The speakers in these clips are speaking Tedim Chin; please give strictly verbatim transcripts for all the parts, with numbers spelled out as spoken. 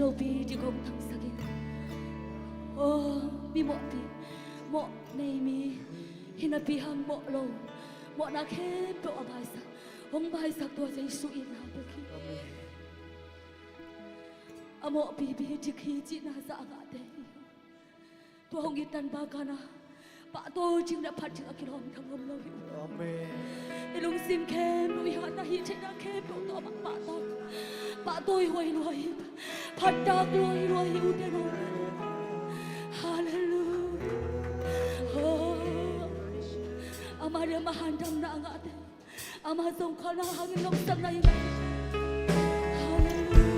Topi dik hong thangsak in. Aw, mi mawhpi, mawh nei mi hi napi hang mawh lo, mawhna khempeuh a baisak, hong baisak tua Jesu itna bek hi. Amen. A mawhpipi dik hi cihna zah a ngahte hi. Tua hong it tan bak a na, pahtawi ding le phat ding a kilawm thang om lo hi. Amen. I lungsim khempeuh, i hatna, i theihna khempeuh tawh amah pahtak, pahtawi huai lua hi. Phattak lua hi, lua hi, ute naute. Halleluiah. Oh. Amah le amah handamna a ngahte, amah zong khalna hangin lawhsakna hi. Halleluiah.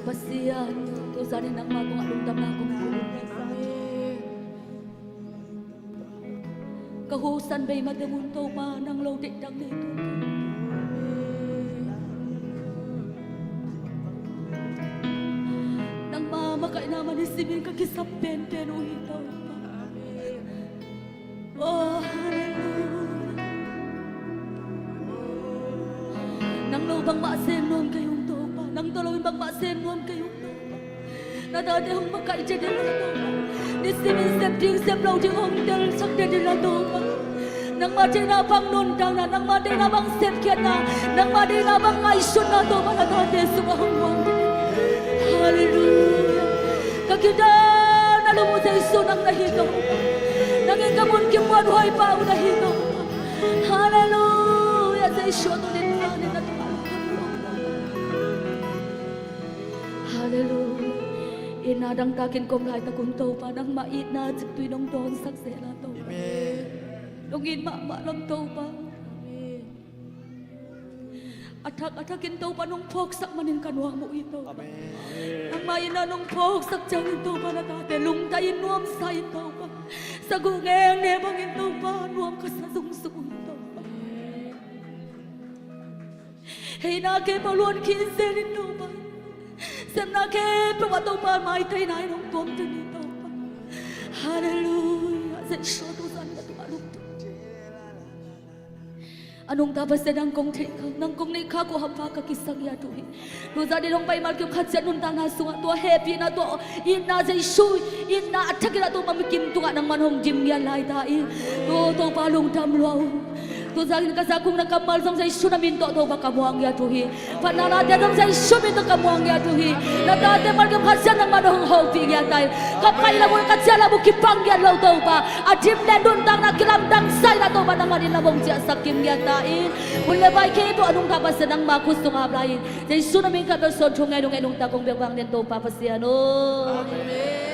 Pasian, tuzan in nangma tungah lungdamna kong ko hi. Amen. Ka husan bei mateng un Topa, nang lo deih dang nei tuan. Nangma makaihna mah nisimin ka kisap penpen uh hi Topa. Oh, halleluia. Nang lo bangmah sem nuam kei ung Topa. Nang tawh lo in bangmah sem nuam kei ung Topa. Na tate hong makaih ciat in la Topa. Nisimin sep ding sep lo ding hong telsak ciat in la Topa. Nangma deihna bang nuntakna, nangma deihna bang sepkhiatna, nangma deihna bang ngaihsutna Topa na tate sungah hong muang ciat in. Halleluia. Kidang na lum uh Jesu nang na hi Topa. Nang in ka mun kimuan huai pa uh na hi Topa. Halleluia. Jesu a tungin na Halleluia. Itna dangtakin kong laitak un Topa, nangmah itna ciktui nong dawnsak zel a Topa. Amen. Nong it mahmah lam Topa. Amen. A thak a thakin Topa nong phawksak manin ka nuam uh hi Topa. Amen. Nangmah itna nong phawksak ciangin Topa, na tate lungta in nuamsa in Topa. Saguh ngeng ne bangin Topa nuam ka sa zungsuk uh hi Topa. Heina khempeuh luan khin zel in Topa. Sepna khempeuh ah Topa maitaina in hong tuam ding hi Topa. Halleluia. Jesu tuzan ka tungah lungdam. A nungta Pasian nang kong theih kha, nang kong neih kha, kua hampha ka kisang hiat uh hi. Tuzan in hong pai mal kim khat ciat nuntakna sungah tua hehpihna, tua itna Jesu itna a thakin ah Topa mi kim tungah nangman hong dim ngiat lai ta in. Tua Topa lungdam lua uh. Tuzan in ka zakung na kammal zong Jesu na min tawh Topa ka muang ngiat uh hi. Phatna late zong Jesu min tawh ka muang ngiat uh hi. Na tate mal kim khat ciat nangman hong hopih ngiat ta in. Ka pai lam uh ka ciah lam uh kipang ngiat lo Topa. A dim le nuntakna kilamdang sa in ah Topa nangman in lam hong ciahsak kim ngiat ta in. Hun le vai khempeuh a nungta Pasian nangma khut sungah ap lai in. Jesu na min khat bel suan thu ngen uh ngen nungta kong biak bang den Topa Pasian aw. Amen.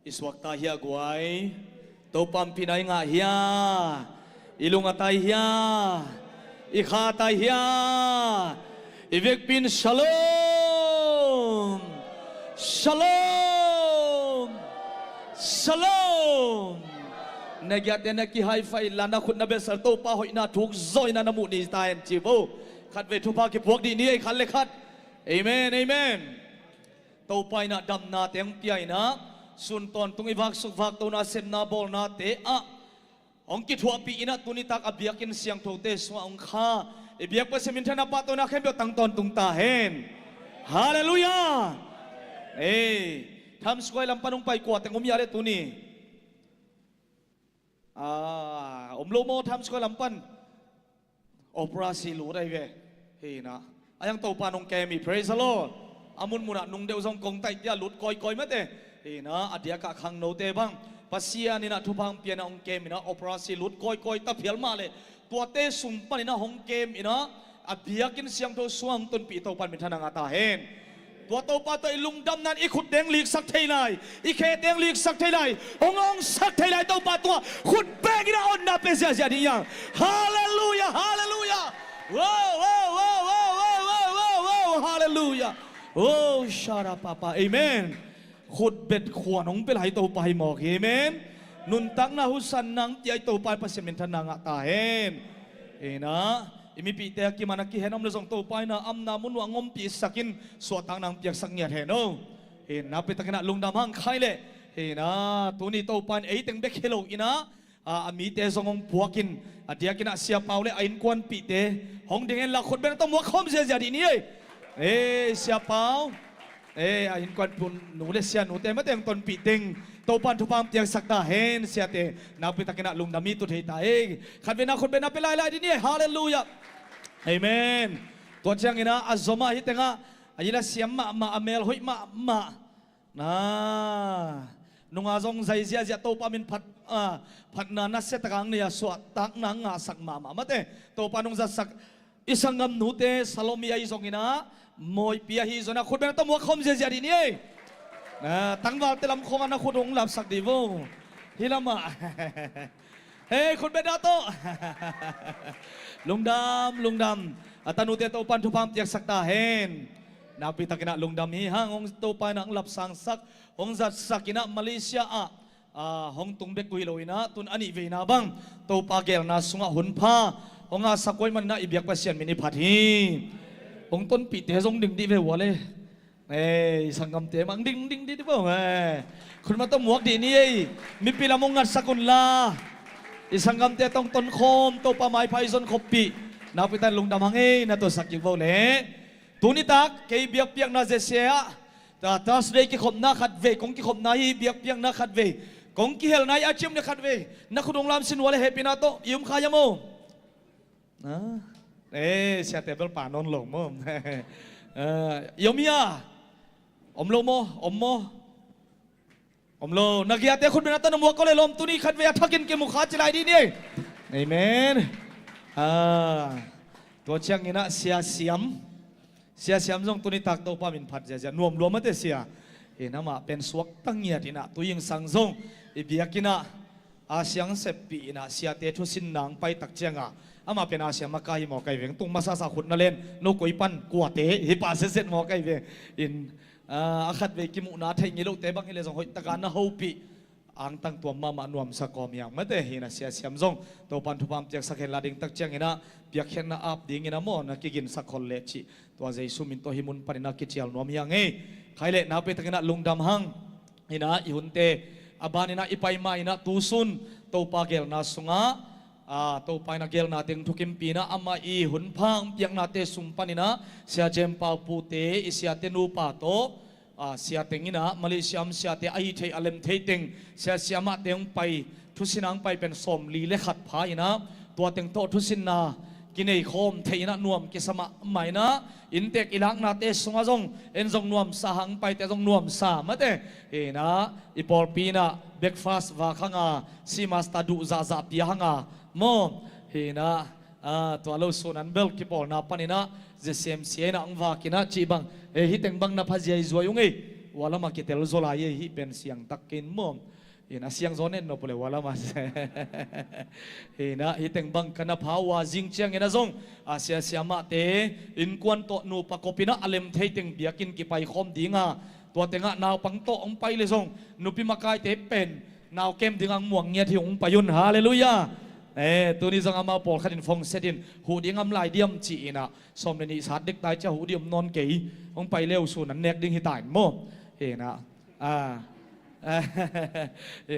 I suakta hia guai? Topa' pina i ngah hia? I lung a tai hia? I kha a tai hia? I vekpi in shalom, shalom, shalom. Na giahte na kihai fai la, na khut na belsal Topa hoihna thuk zawina na muh ni ta hen ci vo. Khatvei thupha kipuak dih ni ei, khat le khat. Amen, amen. Topa in ah damna teng pia in ah, sun tawntung i vaksuk vaktona sepna bawlnate ah hong kithuahpih in ah, tuni tak a biakinn siangthote sungah hong kha i biak Pasian minthanna pahtawina khempeuh tang tawntung ta hen. Halleluiah. Ei, Times Square lam pan hong pai kua teng om hia le tuni? Ah, om lo maw Times Square lam pan? Opera si lut ahi ve. Hi na. A yang Topa nong kem hi, praise the Lord. A munmunah nung deuh zong kong taih tia lut kawikawi mate. Hi na, a diakah khangnote bang Pasian in ah thupha hong pia in ah hong kem in ah, Opera si lut kawikawi ta phial mah leh, tuate sung pan in ah hong kem in ah, a biakinn siangtho sungah hong tonpih Topa in minthanna ngah ta hen. Tua Topa tawh i lungdamna in i khut deng liksak thei lai, i khe deng liksak thei lai, hong hongsak thei lai Topa tungah khut beng in ah honna pia ziahziah ding hi hang. Halleluiah, halleluiah. Wow, wow, halleluiah. Oh, shara papa. Amen. Khut bet khuan hong pia lai Topa hi mawk hi. Amen. Nuntakna husan nang tia i Topa in Pasian minthanna ngah ta hen. Hi na, i mipihte a kiman a kihen om le zong Topa in ah amna mun uh ah ngompihsak in suahtakna hong piaksak ngiat hen o. Hi na, nakpi takin ah lungdam hang khai leh. Hi na, tuni Topa in ei teng bek hi lo in ah, a, a mite zong hong puak in, a diakin ah Sia Pau le a innkuanpihte hong ding hen la, khut beng tawh muak khawm ziahziah dih ni ei. Ei, Sia Pau. Ei, a innkuanpih nu le sianute mate hong tonpih teng Topa in thupha hong piaksak ta hen, siate. Nakpi takin ah lungdam hi, tu thei ta ei. Khatvei na khut beng na pia lailai dih ni ei. Halleluiah. Amen. Tua ciangin ah a zom ah hih tengah a ila siam mahmah, a mel hoih mahmah, na, nunga zong zai ziahziah Topa min phat, a, phatna nasia takin nei a, suahtakna ngahsak mahmah mate. Topa nong zatsak i sanggamnute Salome ahi zongin ah, Moipi ahi zongin ah, khut beng tawh muak khawm ziahziah dih ni ei. Na, tangvalte lam khawng ah na khut hong lapsak dih vo. Hih lamah. Hei, khut beng na tawh. Lungdam, lungdam. A tanute Topa in thupha hong piaksak ta hen. Nakpi takin ah lungdam hi hang, hong Topa in ah hong lapsangsak, hong zatsak in ah Malaysia ah, a, hong tung bek uh hi lo in ah, tun a nihveina bang Topa geelna sungah hun pha hong ngahsak uh ahih manin ah i biak Pasian min i phat hi. Hong tonpihte zong ding dih ve ua le. Ei, i sanggamte mah ding ding dih dih vo, ei. Khut beng tawh muak dih ni ei. Mipi lam hong ngatsak un la. I sanggamte tawh hong tonkhawm, Topa maipha i zon khoppih. Nakpi takin lungdam hang ei, na tuasak kik vo le. Tuni tak kei biakpiakna zesia ah Thursday kikhopna khatvei, kong kikhopna hi, biakpiakna khatvei, kong kihelna hi, a ciam le khatvei na khut hong lamsin uh le hehpihna tawh i um kha hiam aw? Eh, siate bel pa nawn lo maw? I om hia? Om lo maw? Om maw? Om lo. Na giate khut bena tawh na muak ko le lawm, tuni khatvei a thakin kimu kha ci lai dih ni. Amen. Tua ciangin ah Sia Siam, Sia Siam zong tuni tak Topa min phat ziazia, nuam lua mate sia. Amah pen suakta ngiat in ah, tu zingsang zong i biakinn ah a siang seppih in ah siate thusin nang pai tak cianga, amah pen a siam a ka hi maw kai veng, tung masasa khut na len, no koi pan kuate hi pa setset maw kai veng. In a khatvei kimuhna thei ngei lote bang hi le zong hoihtaka na hopih, angtang tuam mahmah, nuamsa kawm hiang mate. Hi in ah Sia Siam zong Topan thupha piaksak hen la, ding tak ciangin ah piakkhiatna ap dingin ah maw na kiginsak khol leh cih, tua Jesu min tawh hih mun panin ah kicial nuam hiang ei. Khai leh naupitakin ah lungdam hang. In ah i hunte a banin ah i pai ma in ah tusun Topa geelna sungah, Topa in ah geelna teng thukimpih in ah amah i hunpha hong piaknate sung panin ah Sia Jem Pau Pute, i siate nupa tawh, sia teng in ah Malaysia om siate ahi thei a lem thei teng, Sia Siam ah te hong pai, thusin ah hong pai pen sawmli le khat pha in ah, tua teng tawh thusinna kinei khawm thei in ah nuam kisa mahmah in ah, inntek i laknate sungah zong en zong nuamsa, hang paite zong nuamsa mate. Hi in ah i pawlpi in ah breakfast vak hanga, sea master duh zahzah pia hanga maw. Hi in ah tua lo sun an bel kipawlna panin ah Z C M C in ah hong vak in ah cih bang, hih teng bang na pha ziaizuai ung ei. Ua lamah kitel zaw lai ei, hih pen siangtak kei in maw. In a siang zaw nen nop uh le ua lamah. Hi in ah hih teng bang ka na pha uh a, zing ciangin ah zong a Sia Siam ah te innkuan tawh nupa kop in ah a lem thei teng biakinn kipai khawm dinga, tua tengah naupang tawh hong pai le zong nupi makaite pen nau kem dingah hong muang ngiat hi, hong pai un. Halleluiah. Tuni zong amau pawlkhat in phone set in, huh ding om lai diam ci in ah, sawm le nih sat dek tai cia huh ding om nawn kei, hong pai le uh sun an nek ding hi ta in maw. Hi in ah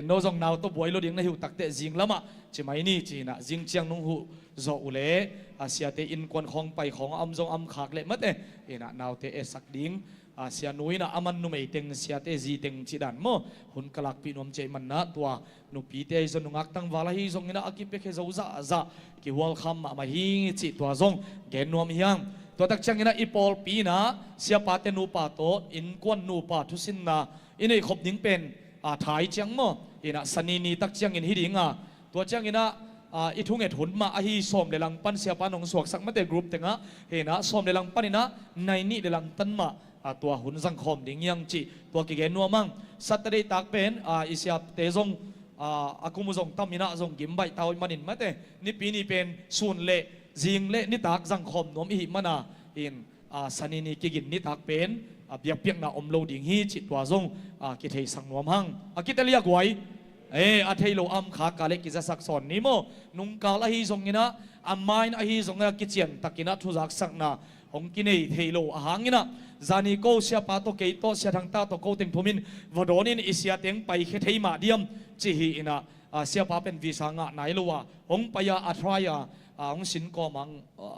no zong nau tawh buai lo ding na hi uh takteh zing lamah ci mai ni ci in ah, zing ciang nong huh zawh uh leh a siate innkuan khawng pai khawng a om zong a om khak leh mate. Hi in ah naute etsak ding, a sianu in ah a man numei teng, siate zi teng cih dan maw, hun ka lakpih nuam ciai manna, tua nupite ahi zong, nungak tangval ahi zongin ah a kipiakhia zo zahzah, kihualkham mahmah hi cih tua zong gen nuam hi hang. Tua tak ciangin ah i pawlpi in ah siapate nupa tawh innkuan nupa thusinna i neih khop ding pen a thai ciang maw, in ah Sani ni tak ciangin hi dinga, tua ciangin ah i thunget hun mah ahi sawm le lang pan siapa nong suaksak mate group tengah. Hi in ah sawm le lang panin ah nai nih le lang tan mah tua hun zang khawm ding hiang cih tua kigen nuam hang. Saturday tak pen i siate zong a kum uh zong tam in ah zong gim baih ta uh ih manin mate, nipi ni pen sun le zing le nitak zang khawm nuam i hih mana, in Sani ni kigin nitak pen a biakpiakna om lo ding hi cih tua zong a kitheisak nuam hang. A kitel hia guai? A thei lo a om khak a leh kizasak sawn ni maw. Nungkal ahi zongin ah, a main ahi zongin ah kiciantakin ah thuzaksakna hong kinei thei lo ahangin ah, zani ko siapa tawh kei tawh Sia Thangta tawh ko teng thumin va dawn in i sia teng paikhia thei mah diam ci hi in ah, siapa pen visa ngah nai lo a hong pai a, a try a, hong sin kawm a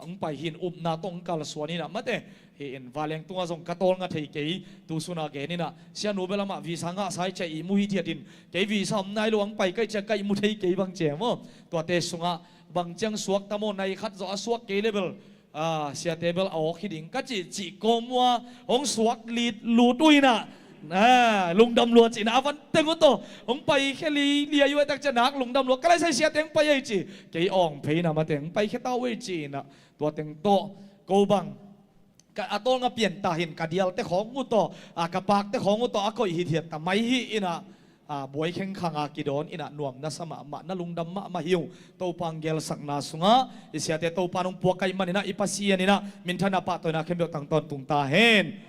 hong pai hi in, upna tawh hong kalsuan in ah mate. Hi in, vanleng tungah zong ka tawlnga thei kei, tu suna gen in ah, sianu bel amah visa ngah sai cia ihmu hithiat in, kei visa om nai lo a hong pai ka hih cia ka ihmu thei kei bang cia maw. Tuate sungah bang ciang suak ta maw, nai khat zawh a suak kei le bel siate bel a awk hi ding ka cih cih kawm uh a hong suak lit lut uh in ah, lungdam lua ci in ah a van teng uh tawh hong paikhia liliai uh a, tak cia nak lungdam lua, ka laisai siate hong pai ei ci, kei awng phei in ah mate hong paikhia ta uh ei ci in ah, tua teng tawh ko bang a tawlnga pian ta hi in, ka dialte khawng uh tawh, ka pakte khawng uh tawh a koih hithiat ta mai hi in ah, buai khengkhang a kidawn in ah nuam na sa mahmah, na lungdam mahmah hi ung. Topa hong geelsakna sungah i siate Topa in hong puak ka hih manin ah i Pasian in ah minthanna pahtawina khempeuh tang tawntung ta hen.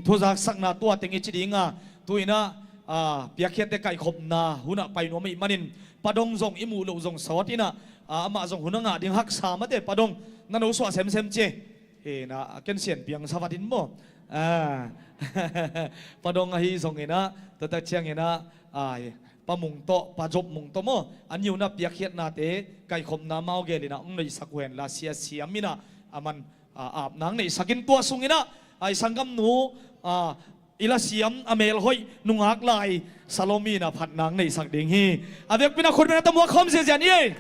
Thuzaksakna tua teng i ci dinga, tu in ah piakkhiatte kaihkhopna hun ah pai nuam ahih manin Pa Dong zong i muh loh zong sawt in ah, amah zong hun a ngah ding haksa mate. Pa Dong, na no suah semsem ci. Hi in ah, a ken sian piang sa vat in maw. Pa Dong ahi zongin ah, tua tak ciangin ah, Pa Mung tawh, Pa Jop Mung tawh maw, a niuna piakkhiatnate kaihkhopna mau gel in ah hong neihsak uh hen la, Sia Siam in ah a man apna hong neihsak in, tua sungin ah i sanggamnu I lasiam a melhoih nungak lai Salomi in a phatna neihsak ding hi. A vekpi in a khut beng a tamuak khawm ziahziah ni ei.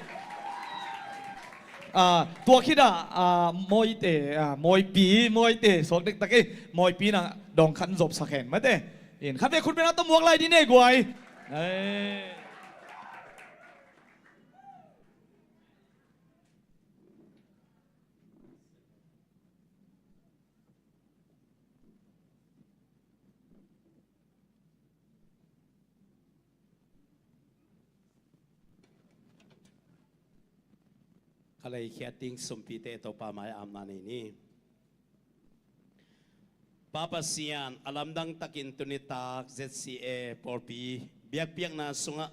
Ah, tua khit ah, ah, Mawite, ah, Mawipi, Mawite suak dektak ei. Mawipi in a dawng khat zopsak hen mate. In khat vei khut beng a tamuak lai ding ei guai. Ei. Khalei khiat ding sumpite Topa mai-ah amna nei ni. Pa Pasian, a lamdang takin tuni tak Z C A pawlpi biakpiakna sungah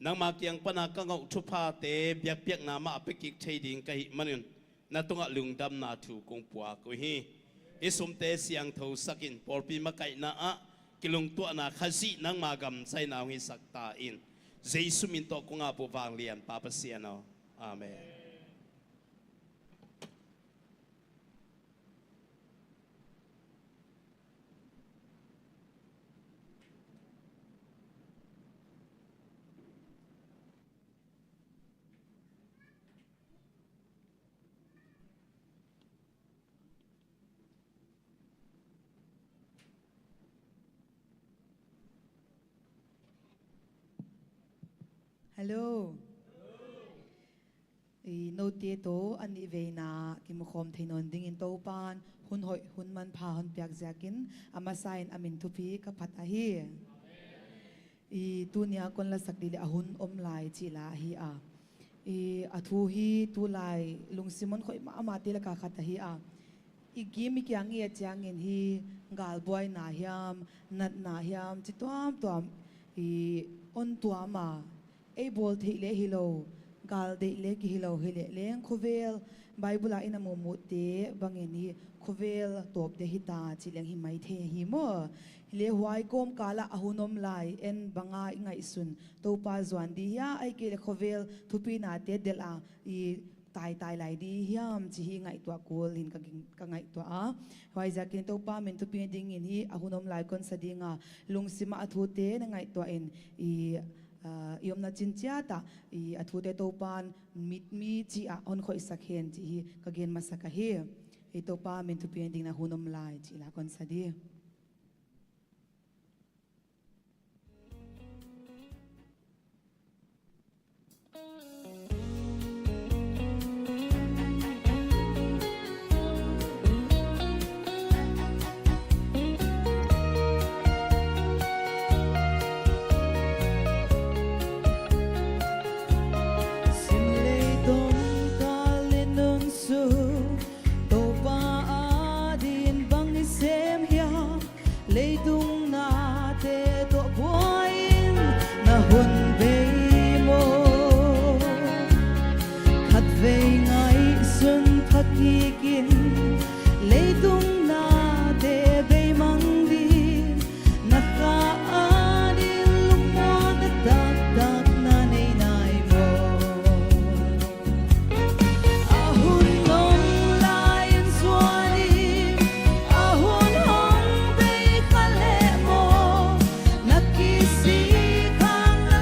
nangma kiang pana ka ngah thuphate biakpiakna mah a pia kik thei ding ka hih manun na tungah lungdamna thu kong puak uh hi. Hih sumte siangthosak in pawlpi makaihna ah kilungtuahna Khazih nangma gam zaina hong hisak ta in. Jesu min tawh kong ap uh vanglian Pa Pasian aw. Amen. Hello. I note tawh a nihveina kimukhawm thei nawn dingin Topan hun hoih hun manpha hon piak ziakin a masa in a min thupi ka phat ahi. I tunia kon lasak dih leh a hun om lai cih la ahi a. I a thu hi tulai lungsim hon khoih mahmahte lakah khat ahi a. I gim i kiang i et ciangin hi galbuaina hiam, natna hiam, ci tuamtuam i on tuam a. Ei bawl theih leh hi lo, gal deih leh kihi lo hi leh leng khuavel Bible ah i na muhmuhte bangin hi khuavel tawpte hi ta cih leng hi mai thei hi maw? Hi leh huai kawmkal ah a hun om lai en banga i ngaihsun Topa zuan dih hia, ahih kei leh khuavel thupinate delh a i taitai lai dih hiam cih hi ngaihtuah kul in ka ging, ka ngaihtuah a. Huaiziakin Topa min thupi dingin hi a hun om lai kon sa ding a, lungsim ah a thute na ngaihtuah in i, ah, i omna cin ciat ah i a thute Topan mi, mi cih ah hon khoihsak hen cih hi ka gen masak ahi. Hi Topa min thupi dingin a hun om lai cih la kon sa dih. Sin lei dong kal le nun sung Topa adin bang i sem hiam? Leitung nate tawh buai in na hun bei maw? Khatvei ngaihsun pha kik in leitung nate beimang ding na kha adin lungmuang taktak na nei nai maw? A hun om lai-in zuan in, a hun hong bei kha leh maw, na kisik hang na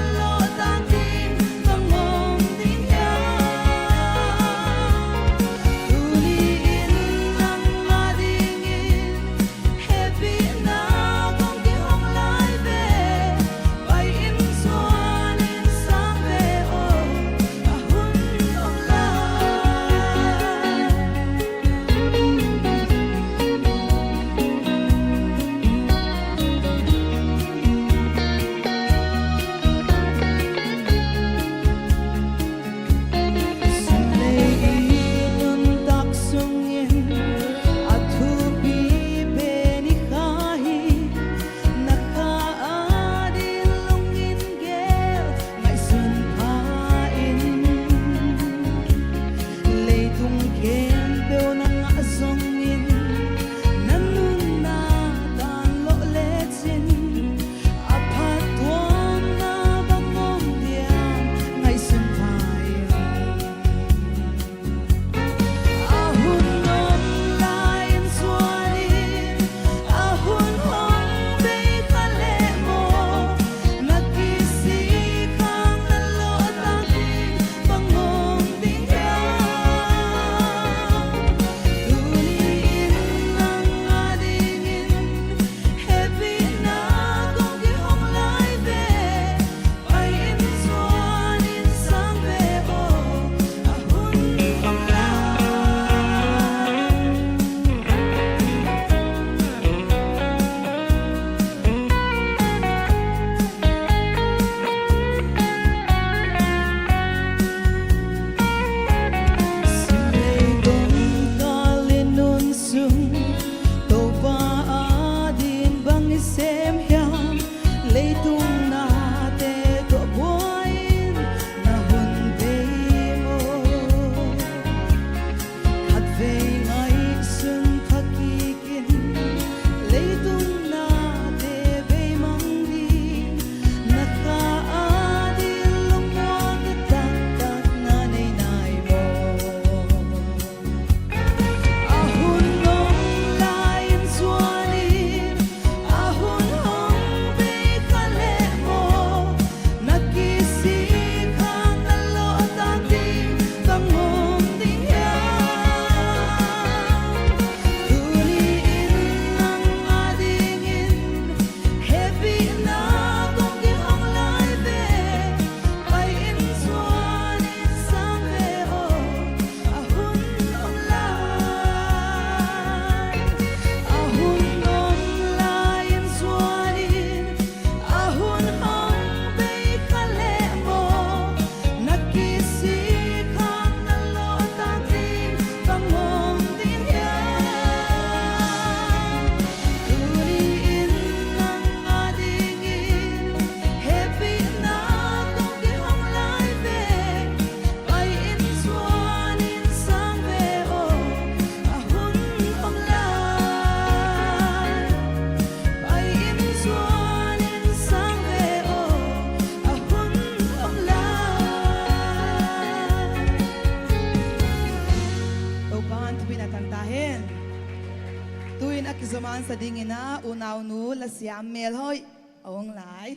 la siam mel hoih a hong lai.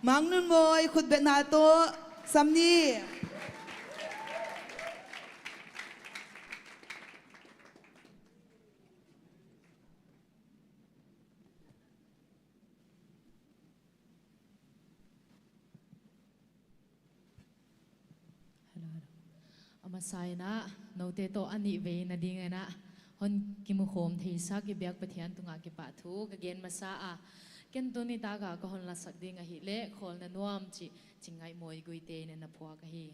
Mang Nun Mawi khutbetna tawh sam ni. Hello, hello. A masa in ah, note tawh a nih vei nadingin ah hong kimukhawm theisak i biak Pathian tungah kipahthu ka gen masa a, ken tuni tak ah ka hong lasak ding ahih leh Khawl Na Nuam cih Cing Ngaih Mawi Guite in na phuak ahi.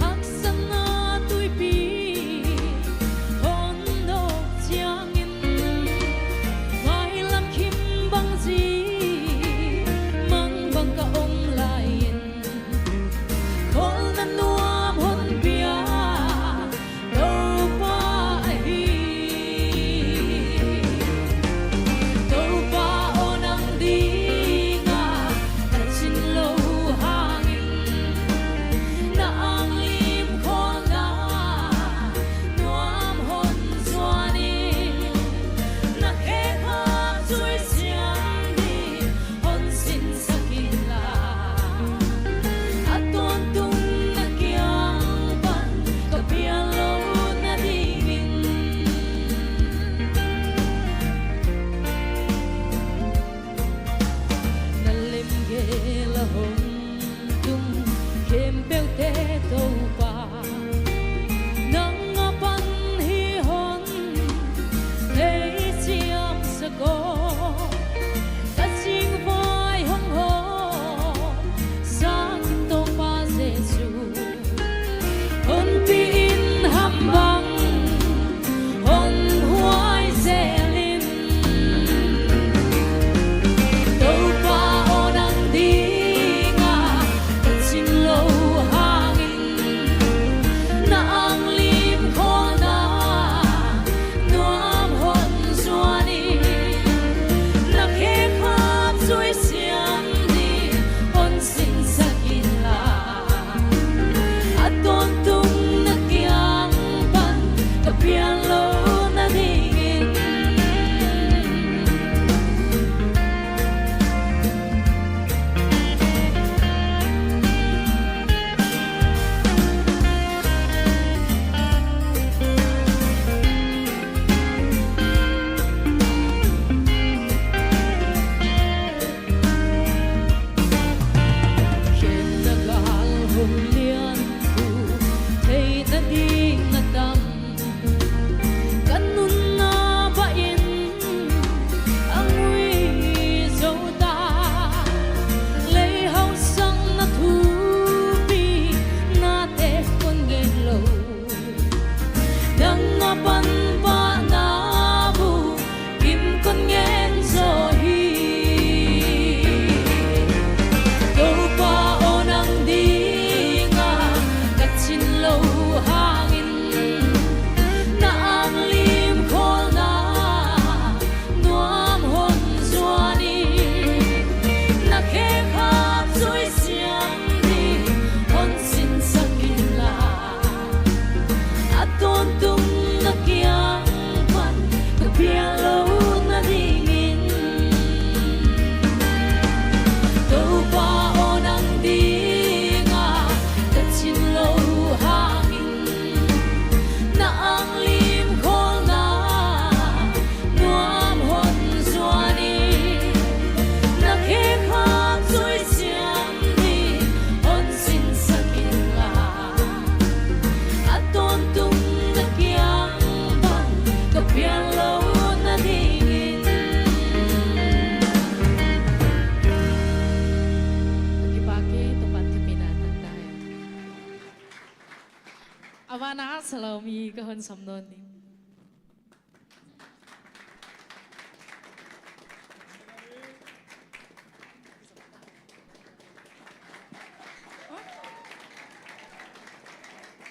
Haksatna tuipi hong nawk ciangin, mailam khim bang zi mang bang ka om lai-in, Khawl Na Nuam hong pia Topa ahi. Topa aw, nang dinga ka cin lo hangin, na anglim khawlna nuam hon zuan in, na khekhap zuih siam ding hon sinsak inla, a tawntung na kiang pan ka pian loh nadingin. Na lemgel a hong tung khempeuhte Topa, nang a pan hi hon theisiam sak aw. Ka cingvai hong hawm sangin Topa Jesu, honpi in ham bang hon huai zel in. Topa aw, nang dinga ka cin lo hangin, na anglim khawlna nuam hon zuan in, na khekhap zuih siam ding hon sinsak inla, a tawntung na kiang pan ka pian loh nadingin. Khen na gal hong lian uh theih nading na tam, ka nunna bah in a ngui zo ta. Lei hausakna thupi nate kon gen lo, nang a pan pahna bu kim kon gen zaw hi. Topa aw, nang dinga ka cin lo hangin, na anglim khawlna nuam hon zuan in, na khekhap zuih siam ding hon sinsak inla, a tawntung na kiang pan ka pian loh nadingin. Topa aw, nang dinga ka cin lo hangin, na anglim khawlna nuam hon zuan in, na khekhap zuih siam ding hon sinsak inla, a tawntung na kiang pan ka pian loh nadingin. Kipak hi, Topa'n thupina tangtak hen. A banah Salome ka hon sam nawn ding.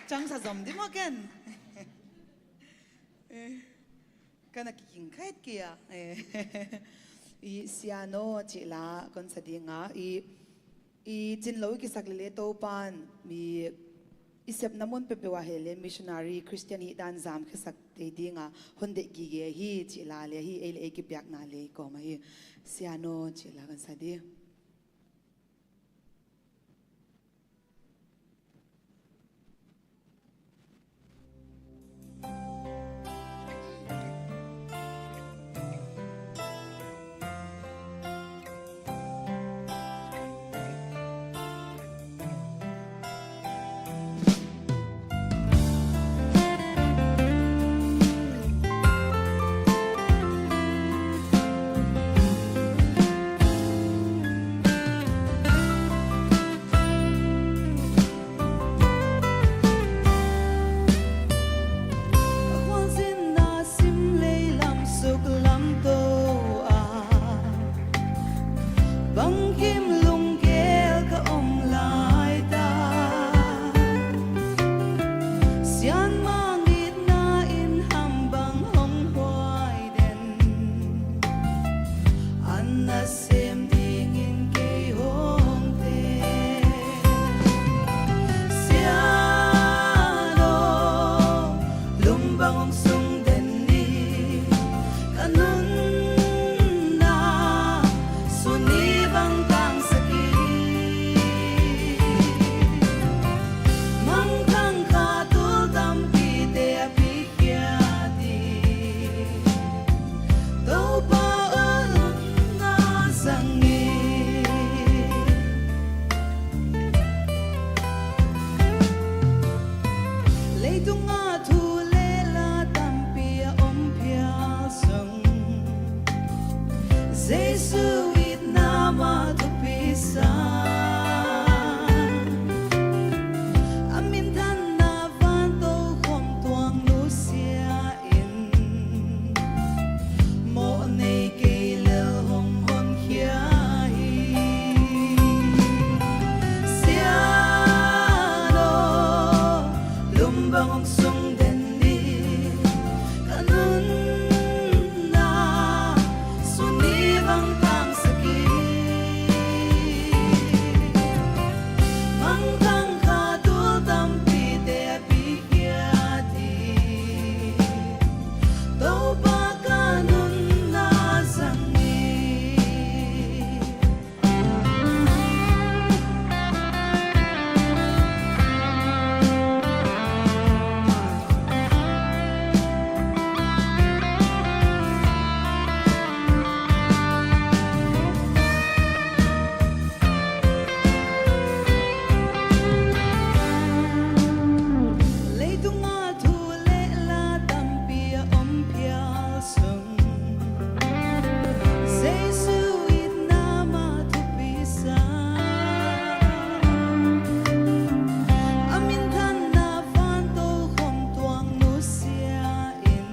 Cang sa zom di maw ken. Ka na kiking kha het kei a. I Siano cih la kon sa ding a, i, i cin lo i kisak leh leh Topa'n i, i sepna mun peuhpeuh ah hi leh missionary Christian hih dan zam khiasak thei ding a hon deih gige hi cih la leh hi, ei leh ei kipiakna leh i kawm ahi. Siano cih la kon sa ding. Khualzinna sim lei lam suk lam to a, bangkim lunggel ka om lai ta. Sianmang itna in ham bang hong huai den, an na sem dingin kei hong te. Siano, lum bang hong sung den ni, ka nunna suni bang tangsak hi. Mangthang kha tul tampite a pikhia di, Topa aw, nunna zang ni. Leitungah thu le la tampi a om phial zong, Jesu itna mah thupi sa. A minthanna van tokhom tuang nusia in, mawh nei kei lel hong honkhia hi. Siano, lum bang hong sung den ni, ka nunna suni bang tangsak hi. Mangthang kha tul tampite a pikhia di, Topa ka nunna zang ni. Leitungah thu le la tampi a om phial zong, Jesu itna mah thupi sa. A minthanna van tokhom tuang nusia in,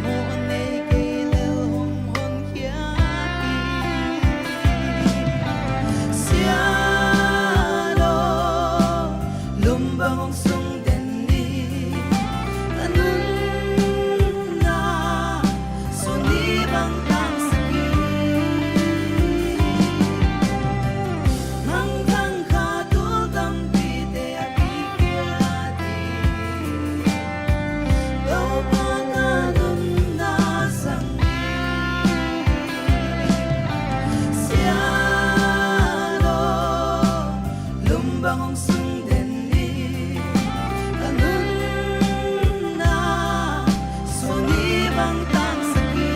mawh nei kei lel hong honkhia hi. Siano, lum bang hong sung den ni, ka nunna suni bang tangsak hi. Mangthang kha tul tampite a pikhia di, Topa ka nunna zang ni. Siano, lum bang hong sung den ni, ka nunna suni bang tangsak hi.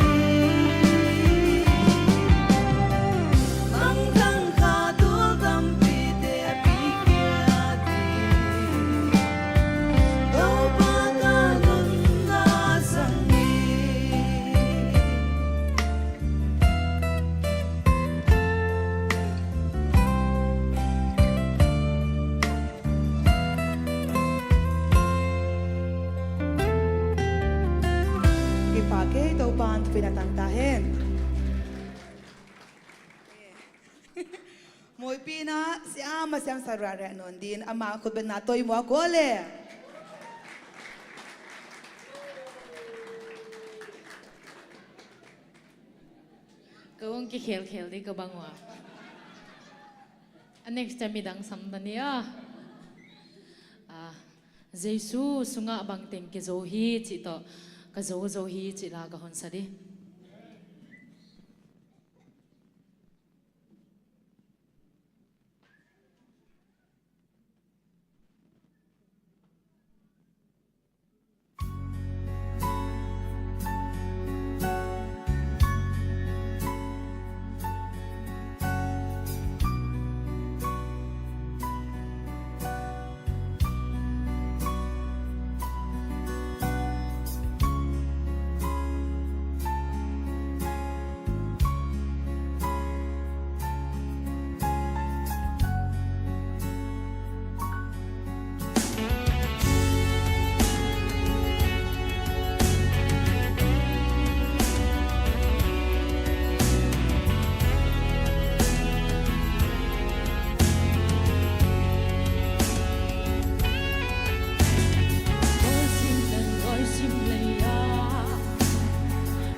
Mangthang kha tul tampite a pikhia di, Topa ka nunna zang ni. Kipahkei, Topa'n thupina tang ta hen. Moipi na siam a siam sa rare non din ama khut bena toi mua ko le. Ka ung ki khel khel di ka bang ua. A next time midang sam ta ni a. Ah, Jesu sungah bangteng kizo hi cih tawh ka zo zo hi cih la ka honsa di.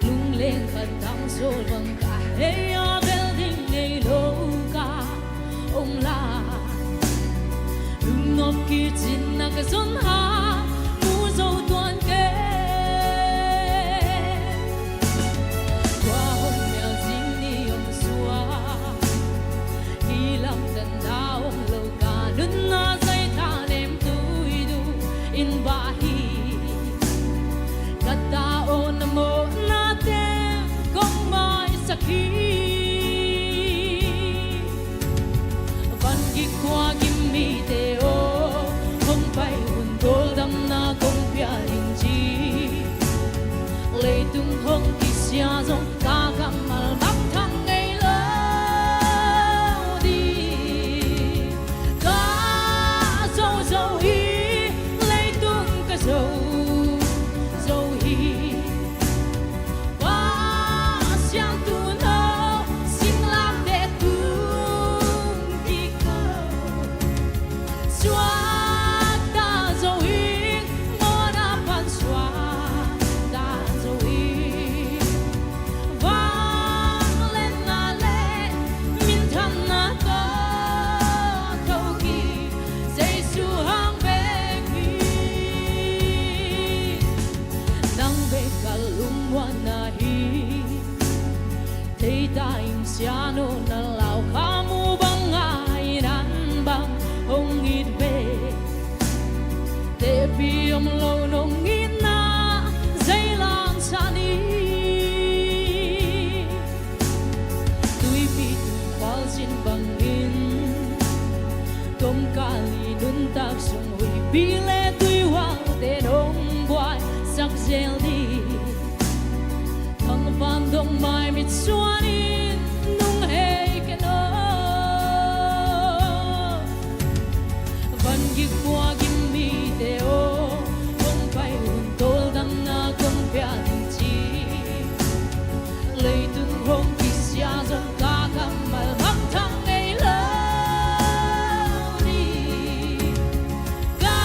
Lungleng khat tang sawl bang ka hei a, bel ding nei lo ka om lai. Lungnop kicin na ka zon ha, mu zo tuan kei. Tua hong mial zing ni om suak, i lam tan da om lo ka nunna zai thanem tui du in bah hi. Ka ta aw na mawhna teng kong maisak hi. Van gik khua gim mite aw, hong pai hun tawldamna kong pia ding ci. Leitung hong kisia zong ka kammal mangthang ngei lo ding. Ka zo zo hi, leitung ka zo zo hi. Pasian tuuno, singlamteh tung kik lo. Suakta zo hi, mawhna pan suakta zo hi. Vangliatna le minthanna tawh tho kik Jesu hang bek hi. Nang bek ka lungmuanna hi. Thei ta ing, sianu na lau kha mu bang a, i nan bang hong it ve. Tepi om lo nong itna zei lang sa ni. Tuipi tung pal cin bangin, tomkal i nuntak sung huipi le tuihualte nong buaisak zel ding. Thangvan dong mai mitsuanin nung hei ken aw. Van gik khua gim mite aw, hong pai hun tawldamna kong pia ding ci. Leitung hong kisia zong ka kammal mangthang ngei lo ding. Ka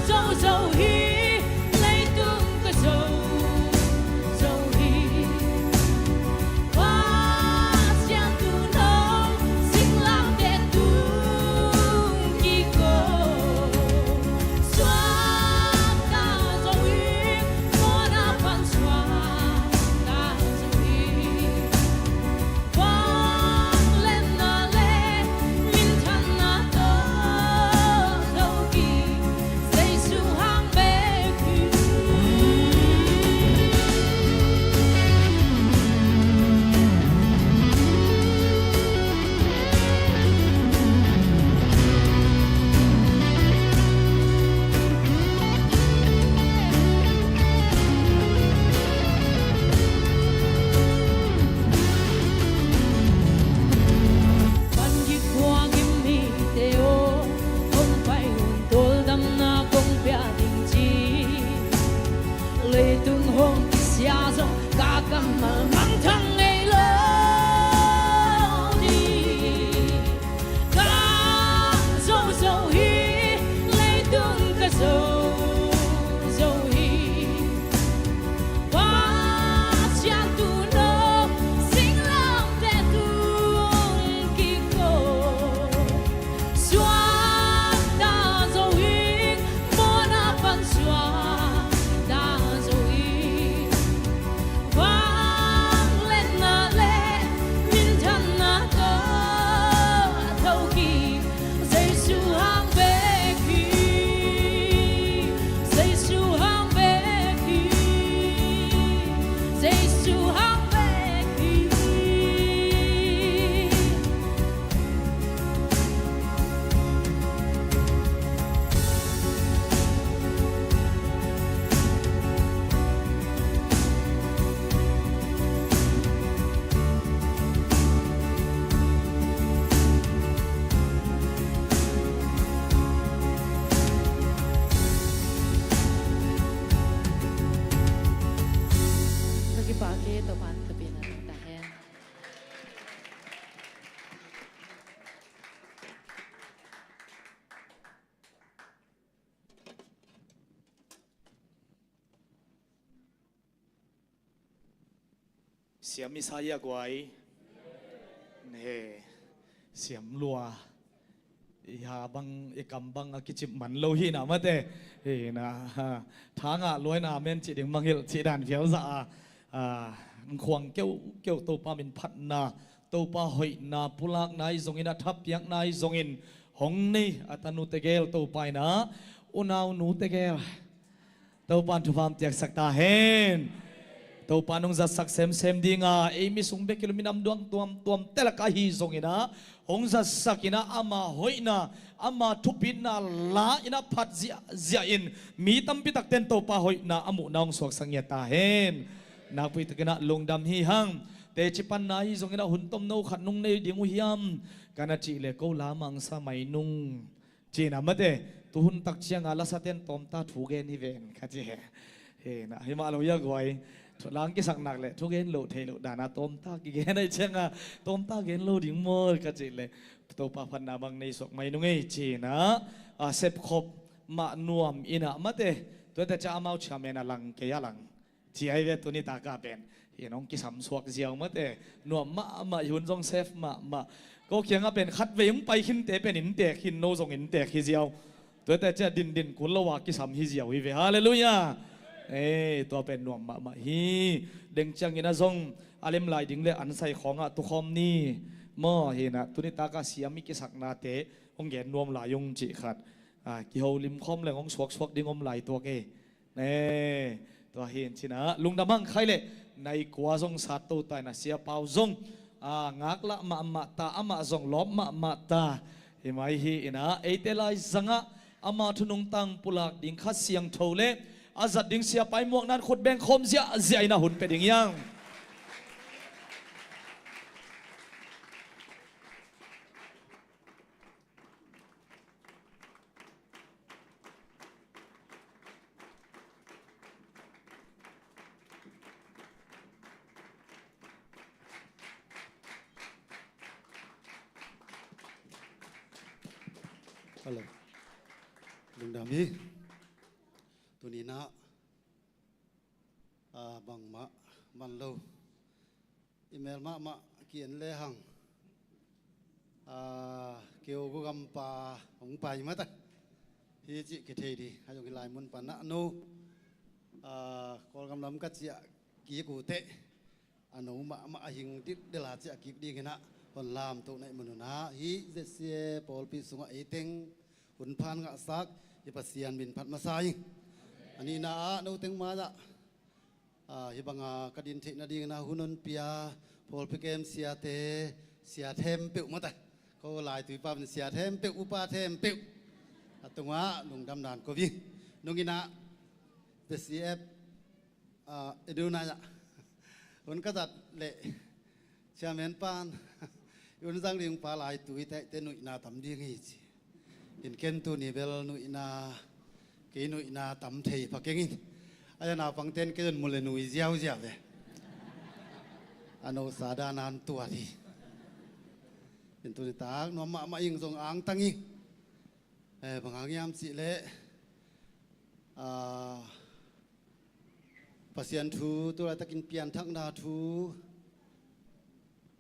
zo zo hi, leitung ka zo zo hi. Siam i sa hi a guai. He, siam lua. I ha bang, i kam bang a kicip man lo hi na mate. Hi na, ha. Tha ngah luai na men ci ding mangilh ci dan viau za a. A, khuang keu, keu Topa min phatna, Topa hoihna, pulakna i zongin a thapiakna i zongin hong nei a tanu tegel Topa ina, unau nu tegel. Topa in thupha piaksak ta hen. Topa nung zatsak semsem dinga, ei mi sung bek hi lo minam duang tuamtuam telak ahi zongina, hong zatsak ina ama hoihna, ama thupitna la ina phat ziahziah in, mi tampi takten Topa hoihna a muhna hong suaksak ngiat ta hen. Nakpui takina lungdam hi hang. Teci panna hi zongina hun tomno khat nung nei ding uh hiam? Kana cih le ko la mangsa mai nung. Cina mate, tuhun tak cianga lasaten tawmta thu gen hi ven, ka ci he. He na, hi mah lo hi a guai. Thu lang kisak nak le, thu gen lo thei lo dana tawmta kigen ai cianga, tawmta gen lo ding maw, ka ci le. Topa phatna bang nei suak mai nung ei cina, a, sepkhop mah nuam ina mate, tuate ca amau chairman a lang kei a lang. Ci ai ve tuni taka pen. Hi nong kisam suak ziau mate. Nuam mahmah, hi hun zong safe mahmah. Ko kianga pen khat vei hong pai khinte pen inntek hin no zong inntek hi ziau. Tuate cia dindin kul lo a kisam hi ziau hi ve. Halleluiah. Ei, tua pen nuam mahmah hi. Deng ciangin a zong a lem lai ding le an sai khawngah tukhawm ni. Maw hi na tuni taka siam i kisaknate hong gen nuam lai ung cih khat. A, kiho lim khawm leng hong suaksuak ding om lai tuak ei. Ne, tua hi in cina, lungdam hang khai le, nai kua zong sat to tai na sia pau zong, a, ngaklah mahmah ta, amah zong lawp mahmah ta. Hi mai hi ina, eite lai zanga, ama thunung tang pulak ding kha siangtho le, a zat ding sia pai muak nan khut beng khawm ziahziah ina hun pe ding hiang. Hello. Lungdam hi. Tuni na, a, bangmah man lo. I mel mahmah ki-en lehang, a, keu gugampa hong pai mata hi cih kithei di. A zong hi lai mun panah no, a, Kawlgam lam ka ciah kik uh teh a no mahmah a hing dildela ciah kik dinginah hon lamtoh naih manunah hi Z C A pawlpi sungah eiteng hun phan ngahsak hi Pasian min phat masa hi. A nihna ah no teng mai-ah, a, hi banga ka din theih nadingin a hun hon pia pawlpi kem siate, sia thempeuh mata. Ko laitui pa in sia thempeuh, upa thempeuh a tungah lungdam dan ko vi. Nungin ah Z C F, a, eduna ya hun ka zat leh Chairman pan i hun zang ding pa laitui teh te nuihna tam ding hi ci. In ken tuni bel nuihna, kei nuihna tam thei pha keng in. A ya naupangten kei zon mu le nui ziauziau ve. A no sa dan an tuat hi. In tuni tak nuam mahmah ing zong angtang ing. Eh, bang hang hiam cih leh, ah, Pasian thu tu laitakin pianthakna thu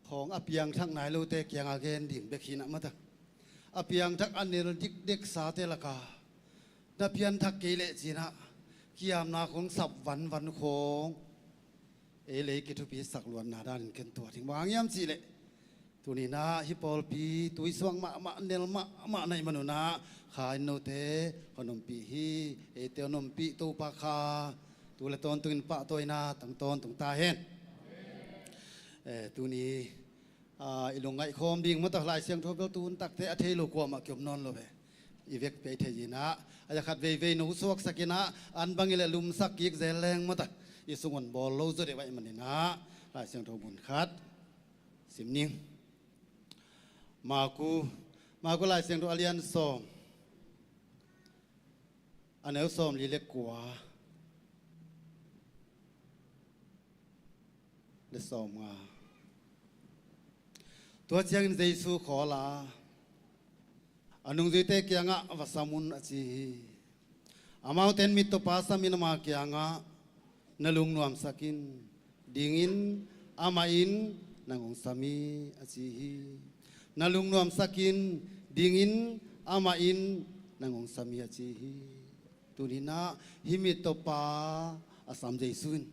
khawng a piangthak nai lote kiangah gen ding bek hi na mata. A piangthak a nel dikdek sate laka na pianthak kei leh cinah kiamna khawng sap vanvan khawng ei lei kithupi sak luatna danin ken tuat hing bang hang hiam cih leh Tuni-in ah hih pawlpi tuisuak mahmah, nel mahmah na hih manun ah Kha in note hong ompih hi. Eite hong ompih Topa Kha tu le tawntungin pahtawina tang tawntung ta hen. Eh, tuni, ah, i lungngaih khawm ding mawtaw, Lai Siangtho bel tuhun takte a thei lo kuamah kiom nawn lo ve. I vekpi-a i thei-in ah, a ya khat veivei no suaksak in ah, an bang i leh lumsak kik zel leng mawtaw, i sung hong bawl lo zaw deuh ahih manin ah, Lai Siangtho mun khat sim ning. Maku, Maku Lai Siangtho a lian sawm, a neu sawmli le kua le sawmnga. Tua ciangin Jesu khawl a, a nungzuite kiangah, "Va sam un," a ci hi. Amaute in mittawpa samin ama kiangah, "Na lungnuamsak in, dingin amah in nang hong sam hi, a ci hi. Na lungnuamsak in, ding in, amah in nang hong sam hi, a ci hi. Tuni in ah hih mi Topa a sam Jesu in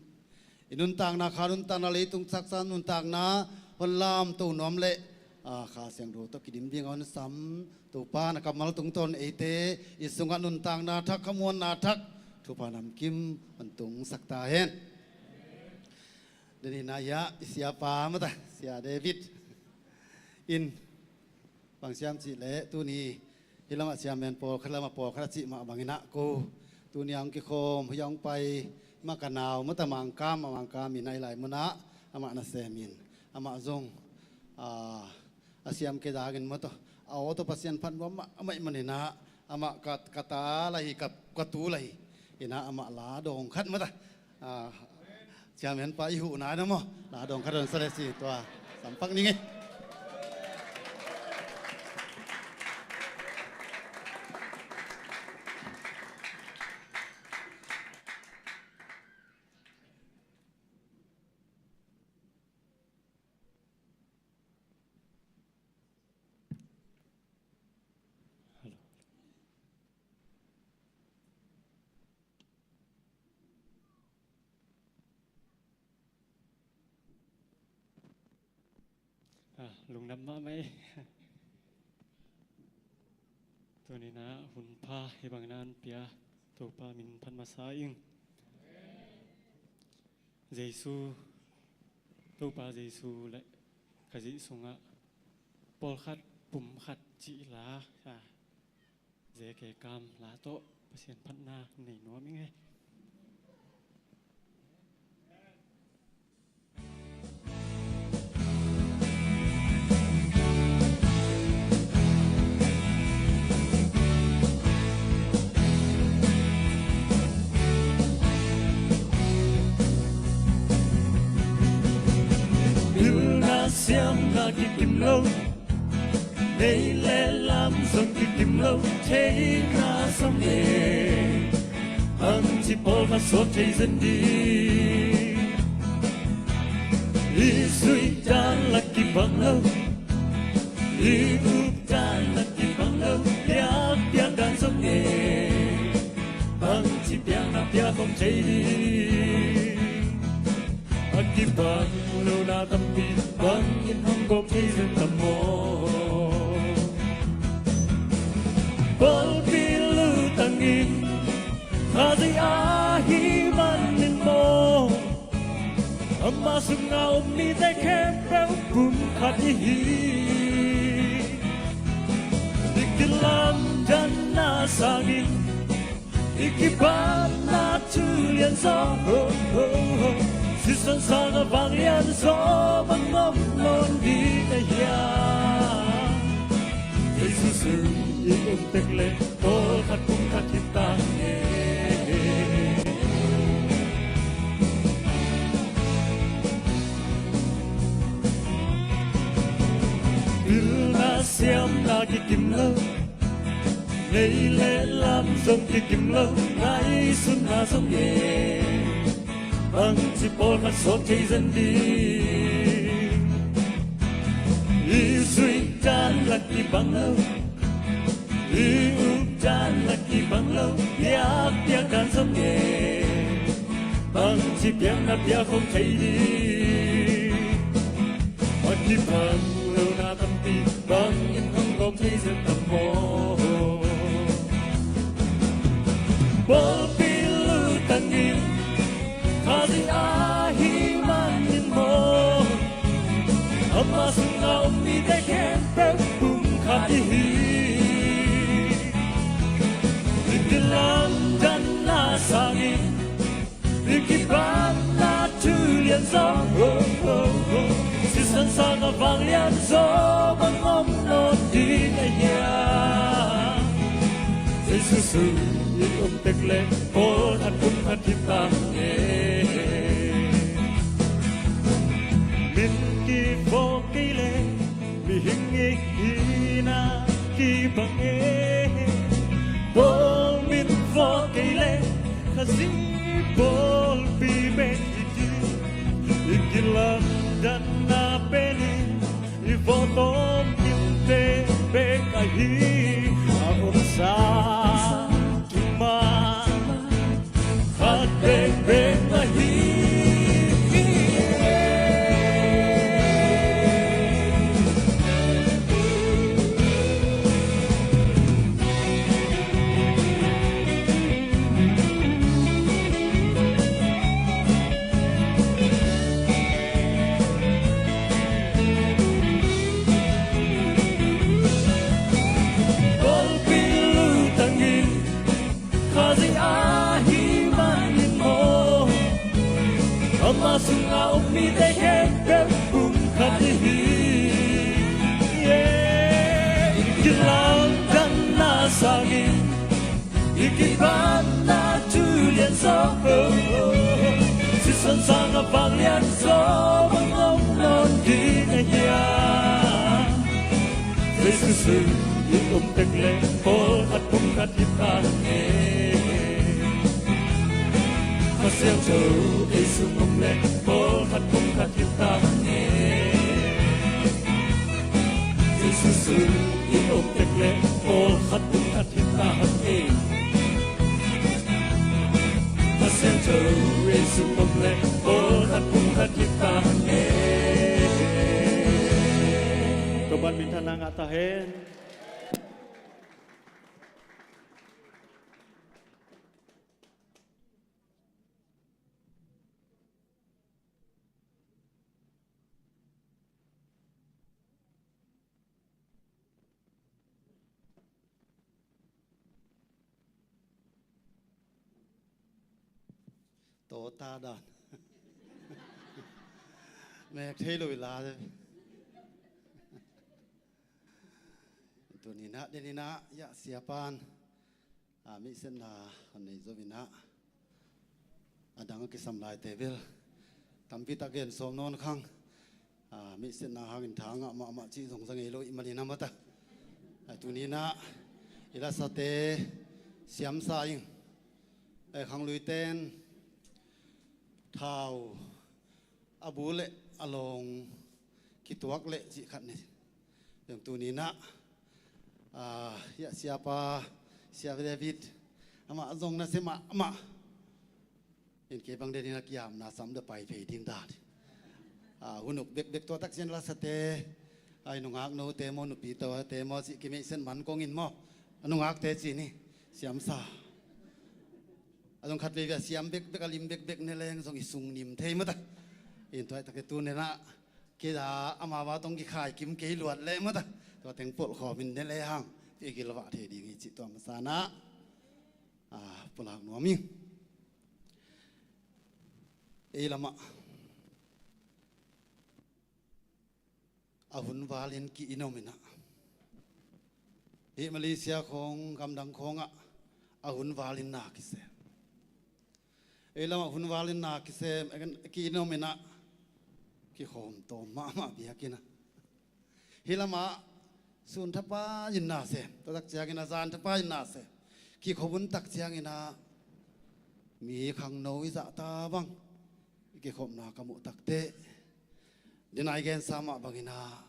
i nuntakna, kha nuntakna, leitung saksa nuntakna hong lamto nuam leh, a, Kha Siangtho tawh kidim ding a hong sam Topa in a kammal tungtawn eite i sungah nuntakna thak, khamuanna thak, thupha namkim hong tungsak ta hen. Tuni in ah i siapa mah ta, Sia David in bang siam cih leh tuni hih lamah siamen pawlkhat, lamah pawlkhat a cih mah bangin ah ko tuni a hong kikhawm, hih a hong pai mah ka nau mah ta, Mangkam, a Mangkam in a i lai munah amah nasem in, amah zong, a, a siam kei dangin mah tawh a aw tawh Pasian phat nuam mahmah ahih manin ah amah ka, ka ta lai hi, ka, ka tu lai hi. In ah amah la dawng khat mah ta, a, Chairman pa i huhna in ah maw, la dawng khat hong sa le si, tua sampak ning ei. Ah, lungdam mahmah ei. Tuni in ah hun pha hih bangin ah hong pia Topa min phat masa ing. Jesu, Topa Jesu le Khazih sungah pawlkhat pumkhat cih la, a, Zeke kam la tawh Pasian phatna nei nuam ing ei. Pilna siamna kikim lo, nei le lam zong kikim lo, theihna zong nei, bangci pawlkhat suak thei zen ding. I zuih dan la kibang lo, i up dan la kibang lo, piak piak dan zong nei, bangci piakna piak khawm thei ding. A kibang lohna tampi bangin hong gawp thei zen tam maw? Pawlpi lutang in Khazih ahih manin maw, amah sunga om mite khempeuh pumkhat i hi. I kilamdanna sangin i kipatna thu lian zaw, sisan sanga vanglian zaw bang om nawn ding na hiam? Jesu sung i um tek leh pawlkhat pumkhat hi ta e. Pilna siamna kikim lo, nei le lam zong kikim lo, ngaihsutna zong e, bangci pawlkhat suak thei zen ding. I zuih dan la kibang lo, i up dan la kibang lo, piak piak dan zong e, bangci piakna piak khawm thei ding. A kibang lohna tampi bangin hong gawp thei zen tam maw? Pawlpi lutang in Khazih ahih manin maw, amah sunga om mite khempeuh pumkhat i hi. I kilamdanna sangin i kipatna thu lian zaw, sisan sanga vanglian zaw bang om nawn ding na hiam? Jesu sung i um tek leh pawlkhat pumkhat hi ta e. Min kivawh kei leh mihing i hihna kibang e. Pawl min vawh kei leh Khazih pawlpi bek hi ding. I kilam Danna pen i vawtawm gimte bek ahi a omsa, thuman khat bekbek ahi. Golpi lutangin Khazih ahih manin maw, ama sunga om mite khempeuh pumkhat ihi. Yeah. I kilamdanna sangin i kibatna thu lianzaw, sisan sanga vanglianzaw bang om nawn ding ahi hiam? Jesu sung i om tek leh pawlkhat pumkhat hi ta hen. Kha Siangtho ei sung om leh pawlkhat pumkhat hi ta hen. Jesu sung i om tek leh pawlkhat pumkhat hi ta hen. Kha Siangtho ei sung om leh pawlkhat pumkhat hi ta hen. Topa'n minthanna ngah ta hen. Tawta dan. Mek thei lo i la. Tuni-in ah, den-in ah, ya, siapa'n a, mihsetna hong nei zo-in ah, a dang a kisam laite bel tampi tak gen sawm nawn khang. A, mihsetna hangin tha ngah mahmah cih zong za ngei lo i hih manin ah, mata. A, tuni-in ah i lasate siamsa ing. A, khangluite'n thau a bu leh a lawng kituak leh cih khat nei. Tuni-in ah, a, ya, siapa, Sia David, amah zong nasia mahmah. In kei bang den-in ah kiamna sam da pai phei ding dan. A, hun uk bekbek, tua tak ciang lasate, a, i nungak note maw, nupi tote maw, cih kimeihset man kong in maw, a nungakte ci ni, siamsa. A zong khat veivei a siam bekbek, a lim bekbek ne leng zong i sung nim thei, mata. In tua tak ciang tuni-in ah kei a, amau a tawh kikhai kim kei luat leh, mata, tua teng polh khawm in ne lehang i gilvah thei ding hi cih tua masa-in ah, a, pulak nuam ing. Ei lamah a hun valin ki-in om-in ah, hih Malaysia khawng, gamdang khawngah a hun valin na kisem. Ei lamah hun valin na kisem, ki-in om-in ah kikhawm tawm mahmah biakinn ah. Hih lamah sun thapai-in na sem, tua tak ciangin a zan thapai-in na sem. Kikhop hun tak ciangin ah mi khangno i zahta bang i kikhopna ka muh tak teh, den-a i gensa mah bangin ah,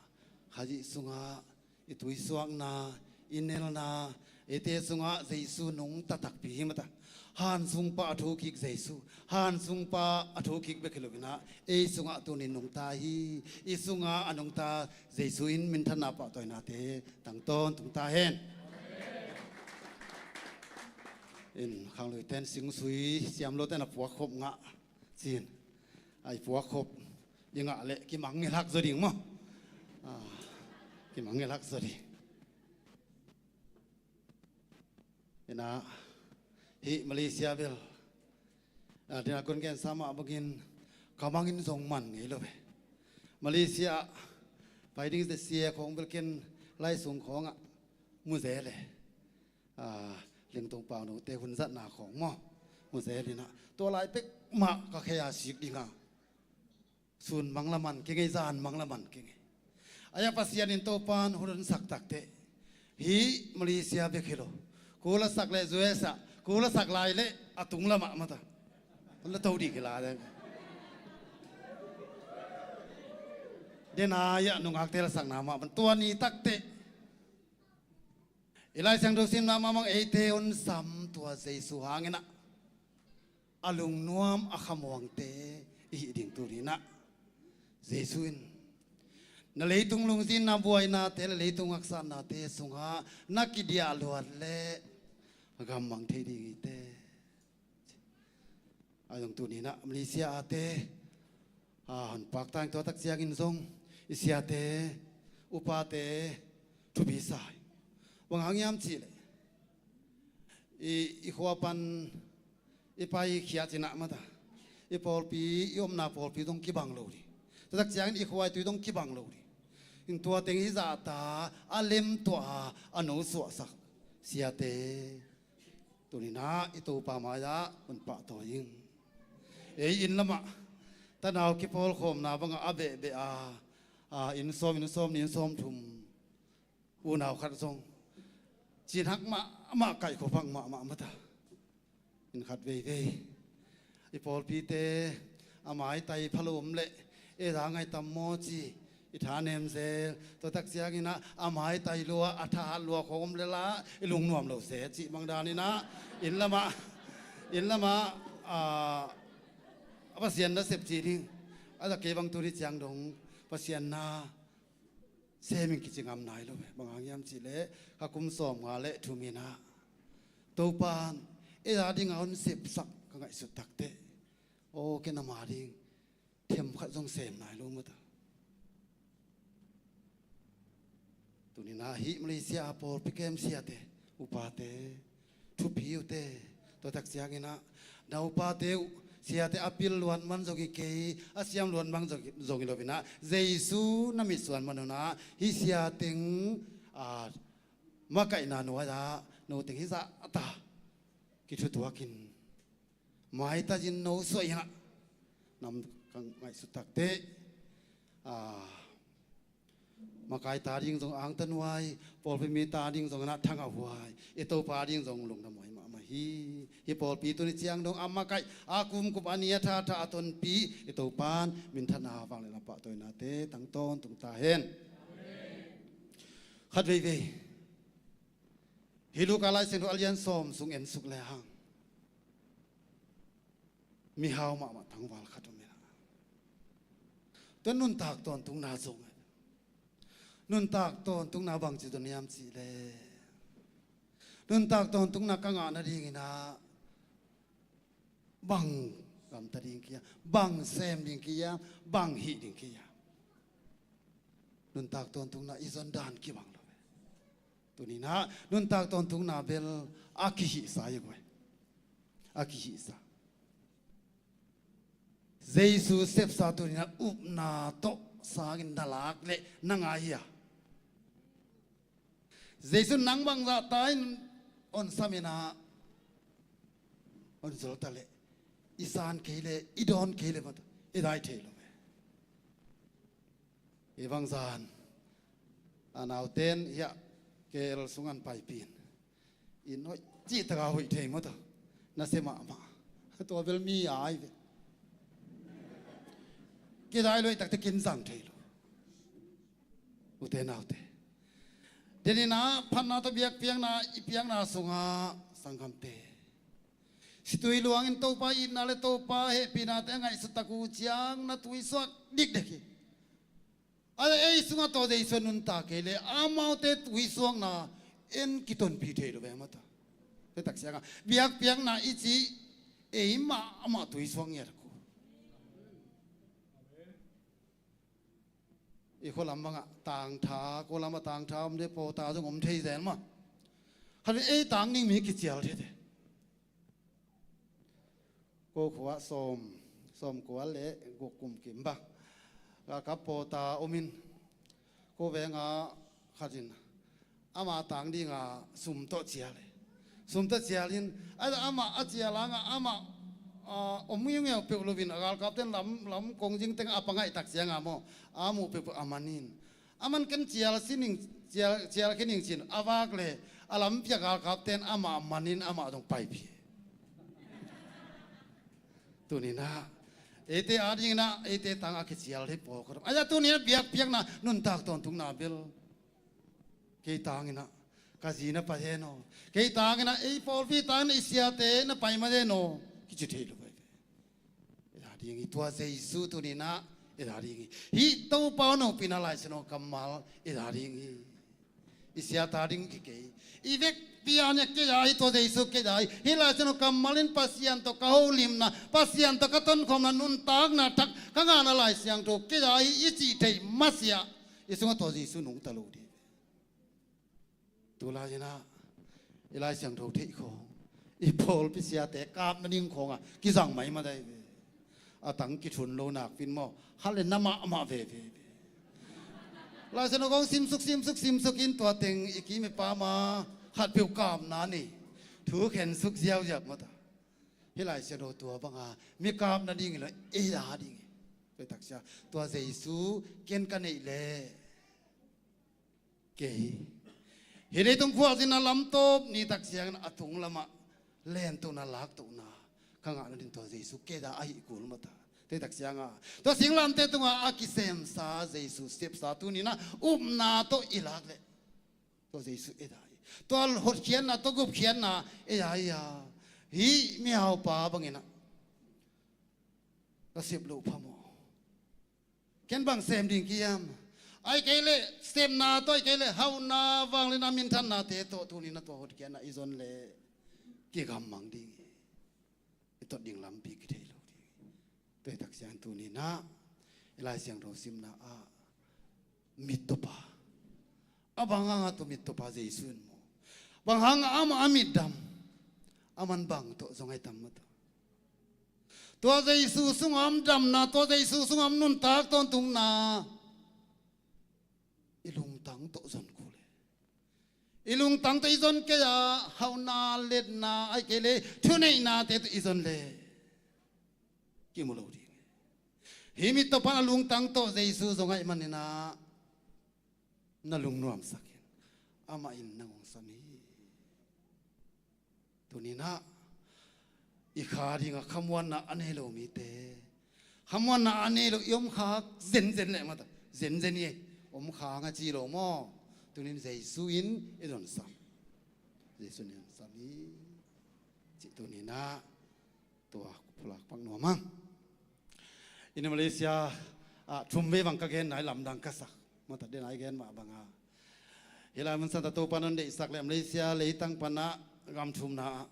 Khazih sungah i tuisuakna, i nelna, eite sungah Jesu nungta takpi hi, mata. Han sungpa a thukik Jesu, han sungpa a thukik bek hi lo-in ah, ei sungah tuni-in nungta hi. I sungah a nungta Jesu in minthanna pahtawinate tang tawntung ta hen. In khangluite'n singsui, siamlote'n a puakkhop ngah ci-in, a, i puakkhop i ngah leh kimangngilh hak zaw ding maw. A, kimangngilh hak zaw ding. In ah, hih Malaysia bel, a, den-a kong gensa mah bangin ka mang in zong man ngei lo ve. Malaysia pai ding zia khawng bel ken lai sung khawngah mu zel e. A, Lingtung Pau note hun zatna khawng maw, mu zel-in ah, tua lai pek mah ka khei a sik ding a, sun mang la man kei ngei, zan mang la man kei ngei. Ahi a, Pasian in Topa'n hun hong sak tak teh, hih Malaysia bek hi lo, kul a sak leh U S ah, kul a sak lai leh a tung lamah, mata, hong la to ding hi lai. Denai ah nungak telsakna mah bang tua ni takteh i Lai Siangtho simna mah bang eite hong sam tua Jesu hangin ah a lungnuam a khamuangte i hih ding tuni-in ah Jesu in na leitung lungzinna buainate le leitung haksatnate sungah na kidiah luat leh a gammang thei ding hi teh. A zong tuni-in ah Malaysia ate a hong pakta in tua tak ciangin zong i siate upate thupi sa hi. Bang hang hiam cih leh i, i khua pan i paikhia cih nah mata i pawlpi, i omna pawlpi zong kibang lo ding. Tua tak ciangin i khua i tui zong kibang lo ding. In tua teng hi zahta a lemtuah a, a nosuahsak siate tuni-in ah i Topa mai-ah hong pahtawi ing. Ei inn lamah tanau kipawlkhawmna bangah a behbeh a, a, inn sawm, inn sawm nih, inn sawm thum unau khat zong cin hak mahmah, kaihkhop hak mahmah mata. Inn khat veivei i pawlpite a maitai pha lo om leh ei za ngai tam maw ci i thanem zel. Tua tak ciangin ah a maitai lua, a thahat lua khawng om leh la i lungnuam lo se cih bang danin ah inn lamah, inn lamah a, a Pasian nasep ci ding. A za kei bang tuni ciang dong Pasian na sem in kici ngam nai lo ve. Bang hang hiam cih leh ka kum sawmnga le thum in ah Topa in ei za dingin hong sepsak ka ngaihsut takteh, aw, ken ama ding themkhat zong sem nai lo mata. Tuni-in ah hih Malaysia a pawlpi kem siate, upate, thupi uh teh. Tua tak ciangin ah na upate uh siate a pil luat man zong hi kei, a siam luat man zong hi, zong hi lo-in ah Jesu na mitsuan man un ah hih siateng a makaihna nuai-ah noteng hi zahta kithutuakin maitakin nosuah in ah nam ka ngaihsut takteh a makai ta ding zong angtang huai, pawlpi mi ta ding zong in ah thangah huai, i Topa ding zong lungdam huai mahmah hi. Hih pawlpi tuni ciang dong a makaih, a kumkup, a ni a thatha, a tonpih i Topa in minthanna, vangliatna, pahtawinate tang tawntung ta hen. Khat veivei hih Luka Lai Siangtho a lian sawm sung en suk lehang mihau mahmah tangval khat om in ah tua nuntak tawntungna zong, nuntak tawntungna bangci zong hiam cih leh, nuntak tawntungna ka ngah nadingin ah bang gamta ding ka hiam, bang sem ding ka hiam, bang hih ding ka hiam. Nuntak tawntungna i zon dan kibang lo ve. Tuni-in ah nuntak tawntungna bel a kihihsa hi guai. A kihihsa. Jesu sepsa tuni-in ah upna tawh sangin na lak leh na ngai hi a. Jesu nang bangzah ta in hong sam in ah hong zol ta leh i san kei leh, i dawn kei leh mata i dai thei lo ve. Hih bangzah a nauten hiah keel sungah paipih in, inn hoih cihtak a hoih thei mata, nasia mahmah. Tua bel mi a ai ve. Kidai lo i takte kin zang thei lo. Ute naute, denin ah phatna tawh biakpiakna i piakna sungah sanggamte, situi luangin Topa itna le Topa hehpihnate a ngaihsut tak uh ciang na tuisuak dikdek hi. A ei sungah tawh Jesu a nuntak kei leh amaute tuisuakna en kitonpih thei lo ve mata. Tua tak ciangah biakpiakna i cih ei mahmah tuisuak ngiat uh. I khualam bangah tangtha, khualam ah tangtha om ding, pawta zong om thei zel mah. Khat in ei tang ding mi kicial thei teh. Ko khua sawm, sawmkua le guk kum kim bang galkap pawta om in, ko veng ah khat in ama tang ding a sum tawh cial hi. Sum tawh cial in, a, amah a cial hang a, amah, a, om ngeungeu peuh lo in, a galkapte'n lam, lam kong zing teng a pangaih tak ciang a maw, a muh peuhpeuh a man in. A man ken cial si ning, cial, cial khin ing ci-in a vak leh a lampi a galkapte'n amah man in amah zong paipih. Tuni-in ah Eite adingin ah, eite tangah a kicial hi pawl khat om. Ahi zongin tuni-in ah biakpiakna nuntak tawntungna bel, kei tangin ah ka zi na pai hen aw, kei tangin ah ei pawlpi tangin ah i siate na pai mah hen aw, kici thei lo ve. I da ding hi, tua Jesu tuni-in ah i da ding hi. Hih Topa nopina Lai Siangtho kammal i da ding hi. I siate ading hi kei. I vekpi-in ah kei a hi, tua Jesu kei a hi. Hih Lai Siangtho kammal in Pasian tawh ka holimna, Pasian tawh ka tonkhawmna, nuntakna thak ka ngahna Lai Siangtho kei a hi i cih theih masiah, i sungah tua Jesu nungta lo ding. Tulai-in ah i Lai Siangtho theih khawng, i pawlpi siate kap nading khawngah kizang mahmah dai ve. A tang kithun lo nakpi-in maw, khat le na mahmah veve. Lai Siangtho kong simsuk, simsuk, simsuk in tua teng i kim i pam a khatpeuh kapna nei, thu khensuk ziauziau mah ta. Hih Lai Siangtho tua banga mi kap nading hi lo, ei a ding hi. Tua taksa tua Jesu ken ka neih leh, kei hih leitung khualzinna lamtawp ni tak ciangin a tung lamah lentohna, laktohna ka ngah nading tua Jesu kei a ahih kul mah ta. Tua tak ciangah tua singlamteh tungah a kisemsa Jesu sepsa tuni-in ah upna tawh i lak leh, tua Jesu ei a hi. Tua hotkhiatna, tua gupkhiatna ei a hi a, hih mihaupa bangin ah ka sep loh phamawh. Ken bang sem ding ka hiam? Ahih kei leh sepna tawh, ahih kei leh hauhna, vangliatna, minthannate tawh tuni-in ah tua hotkhiatna i zon leh kigammang ding hi. I tot ding lampi kithei lo ding hi. Tua tak ciang tuni-in ah i Lai Siangtho simna ah mittawpa, a bang hangah tua mittawpa Jesu in maw, bang hangah amah a mitdam, aman bang tawh zong ahi tam mah ta. Tua Jesu sungah om damna, tua Jesu sungah om nuntak tawntungna i lungtang tawh zon kul e. I lungtang tawh i zon kei a, hauhna, liatna, ahih kei leh thuneihnate tawh i zon leh kimu lo ding hi. Hih mittawpa in a lungtang tawh Jesu zong ahih manin ah na lungnuamsak in, amah in nang hong sam hi. Tuni-in ah i kha dingah khamuanna a nei lo mite, khamuanna a nei lo i om khak zenzen leh mah ta, zenzen hi, om khak a ci lo maw. Tuni-in Jesu in i zon sam, Jesu in i zon sam hi. Cih tuni-in ah tua pulak pak nuam hang. Inn Malaysia ah thum vei bang ka gen nai, lamdang ka sak. Mata den ai gen mah banga, hih lai mun santa Topa in hong deihsak leh Malaysia leitang panah gam thumna ah,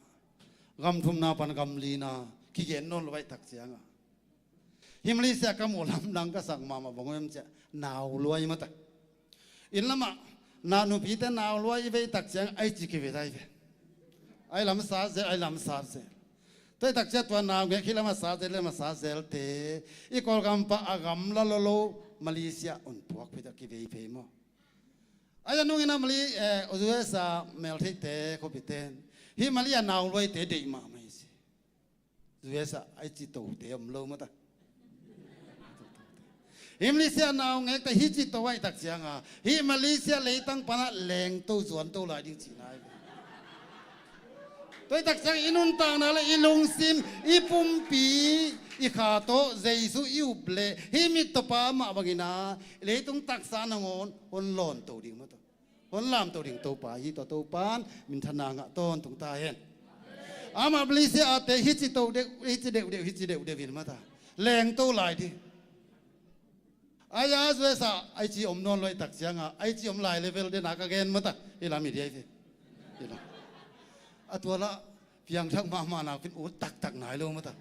gam thumna pan gam lina kigen nawn lo ahih tak ciangah, hih Malaysia ka muh lamdang ka sak mahmah bang hiam cih leh, nau luai mata. Inn lamah na nupite nau luai i veih tak ciang ai ci kive dai ve. Ai lam sat zel, ai lam sat zel. Tua ahih tak ciang tua naungek hih lamah sat zel, lamah sat zelte i Kawlgam pan a gamla lolo Malaysia hong puak phei ta, kivei phei maw. Ai a nungin a Mali, eh, U S A meltheihte khuapite in hih Mali a nau luaite deih mahmah hi ci. U S A ai ci tote om lo mah ta. Hih Malaysia naungekte hih ci to ahih tak ciangah hih Malaysia leitang panah lengto zuanto lai ding cihna hi. Tua ahih tak ciang i nuntakna leh i lungsim, i pumpi, i kha tawh Jesu i up leh hih mittawpa mah bangin ah leitung taksa nangawn hong lawnto ding mah ta. Hong lamto ding Topa hi. Tua Topa in minthanna ngah tawntung ta hen. Amah Malaysia ate hih ci to deuh, hih ci deuhdeuh, hih ci deuhdeuh in mah ta, lengto lai ding. Ai a U S A ai ci om nawn lo ahih tak ciangah ai ci om lai level den a ka gen mah ta. Hih lam i diai ve. Hih lam a tua lah piangthak mahmah nakpi-in ut taktak nai lo mah ta.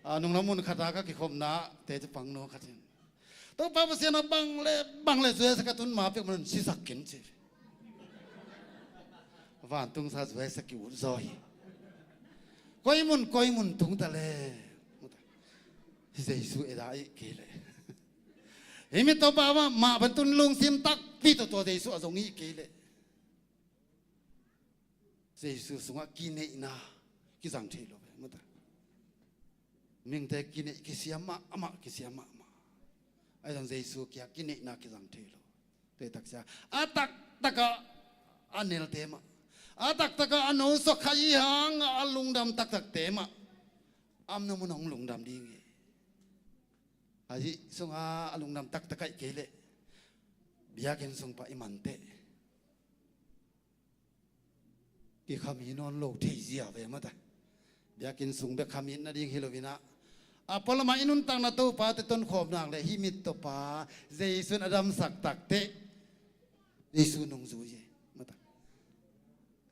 A nunglam mun khat a ka kikhopnate ci pang nawn khat in, Topa Pasian ah bang le bang le U S A ka tun ma peuhmah in sisak ken ci. Vantung sa U S A ki-ut zaw hi. Koi mun koi mun tung ta le Jesu ei a hih kei leh, hih mittawpa mah bang tun lungsim takpi tawh tua Jesu a zong hih kei leh Jesu sungah kineihna kizang thei lo ve mah ta. Mihingte kineih kisiam mahmah, kisiam mahmah. Ahi zong Jesu kiang kineihna kizang thei lo. Tua ahih tak ciang a taktakah a nelte mah, a taktakah a nosuak kha i hangah a lungdam taktakte mah, Amna mun hong lungdam ding hi. Ahi sunga a lungdam taktak ahih kei leh biakinn sung pan i manteh kikham hi nawn lo thei zia ve mata. Biakinn sung bek kham itna ding hi lo inah, a pualamah i nuntakna Topa te tonkhawm nak leh hih mittawpa Jesu in a damsak takteh Jesu nungzui hi mata.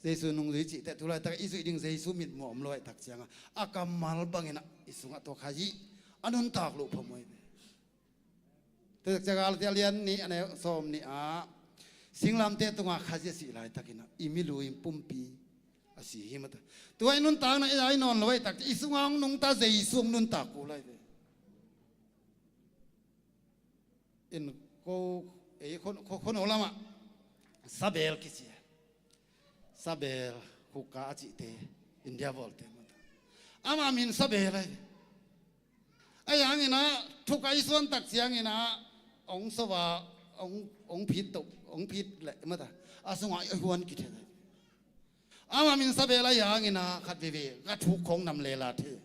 Jesu nungzui cihte tu laitak i zuih ding Jesu mitmuh om lo ahih tak cianga a kammal banginah i sungah tua Khazih a nuntak loh phamawh hi ve. Tua tak cianga Galatia lian nih a neu sawm nih ah singlamteh tungah Khazih a sih laitakinah i milui pumpi a si hi mata. Tua i nuntakna i dai nawn lo ahih tak i sungah hong nungta Jesu hong nuntak kul lai ve. In ko ei khuano lamah Sabel kici a, Sabel Khuka a cihte India bawlte mata. Ama min Sabel ahi. Ahi hanginah thuka i suan tak cianginah hong sova hong phit toh hong phit leh mata a sungah i huan kithei. Ama min Sabel ahi hanginah khat veve ka thuk khong nam lela thei.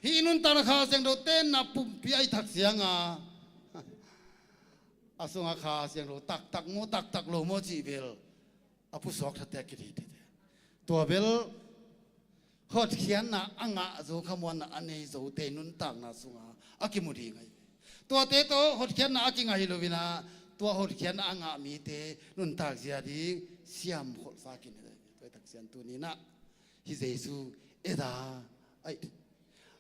Hih i nuntakna Kha Siangtho tenna pumpi ahih tak cianga a sungah Kha Siangtho taktak maw taktak lo maw cih bel a pusuak thate a kithei thei. Tua bel hotkhiatna a ngah zo khamuanna a nei zote nuntakna sunga a kimu ding ahi. Tuate tawh hotkhiatna a kingah hi lo inah tua hotkhiatna a ngah mite nuntak zia ding siam kholhsa kin hi. Tua i tak ciang tuninah hih Jesu eda ahi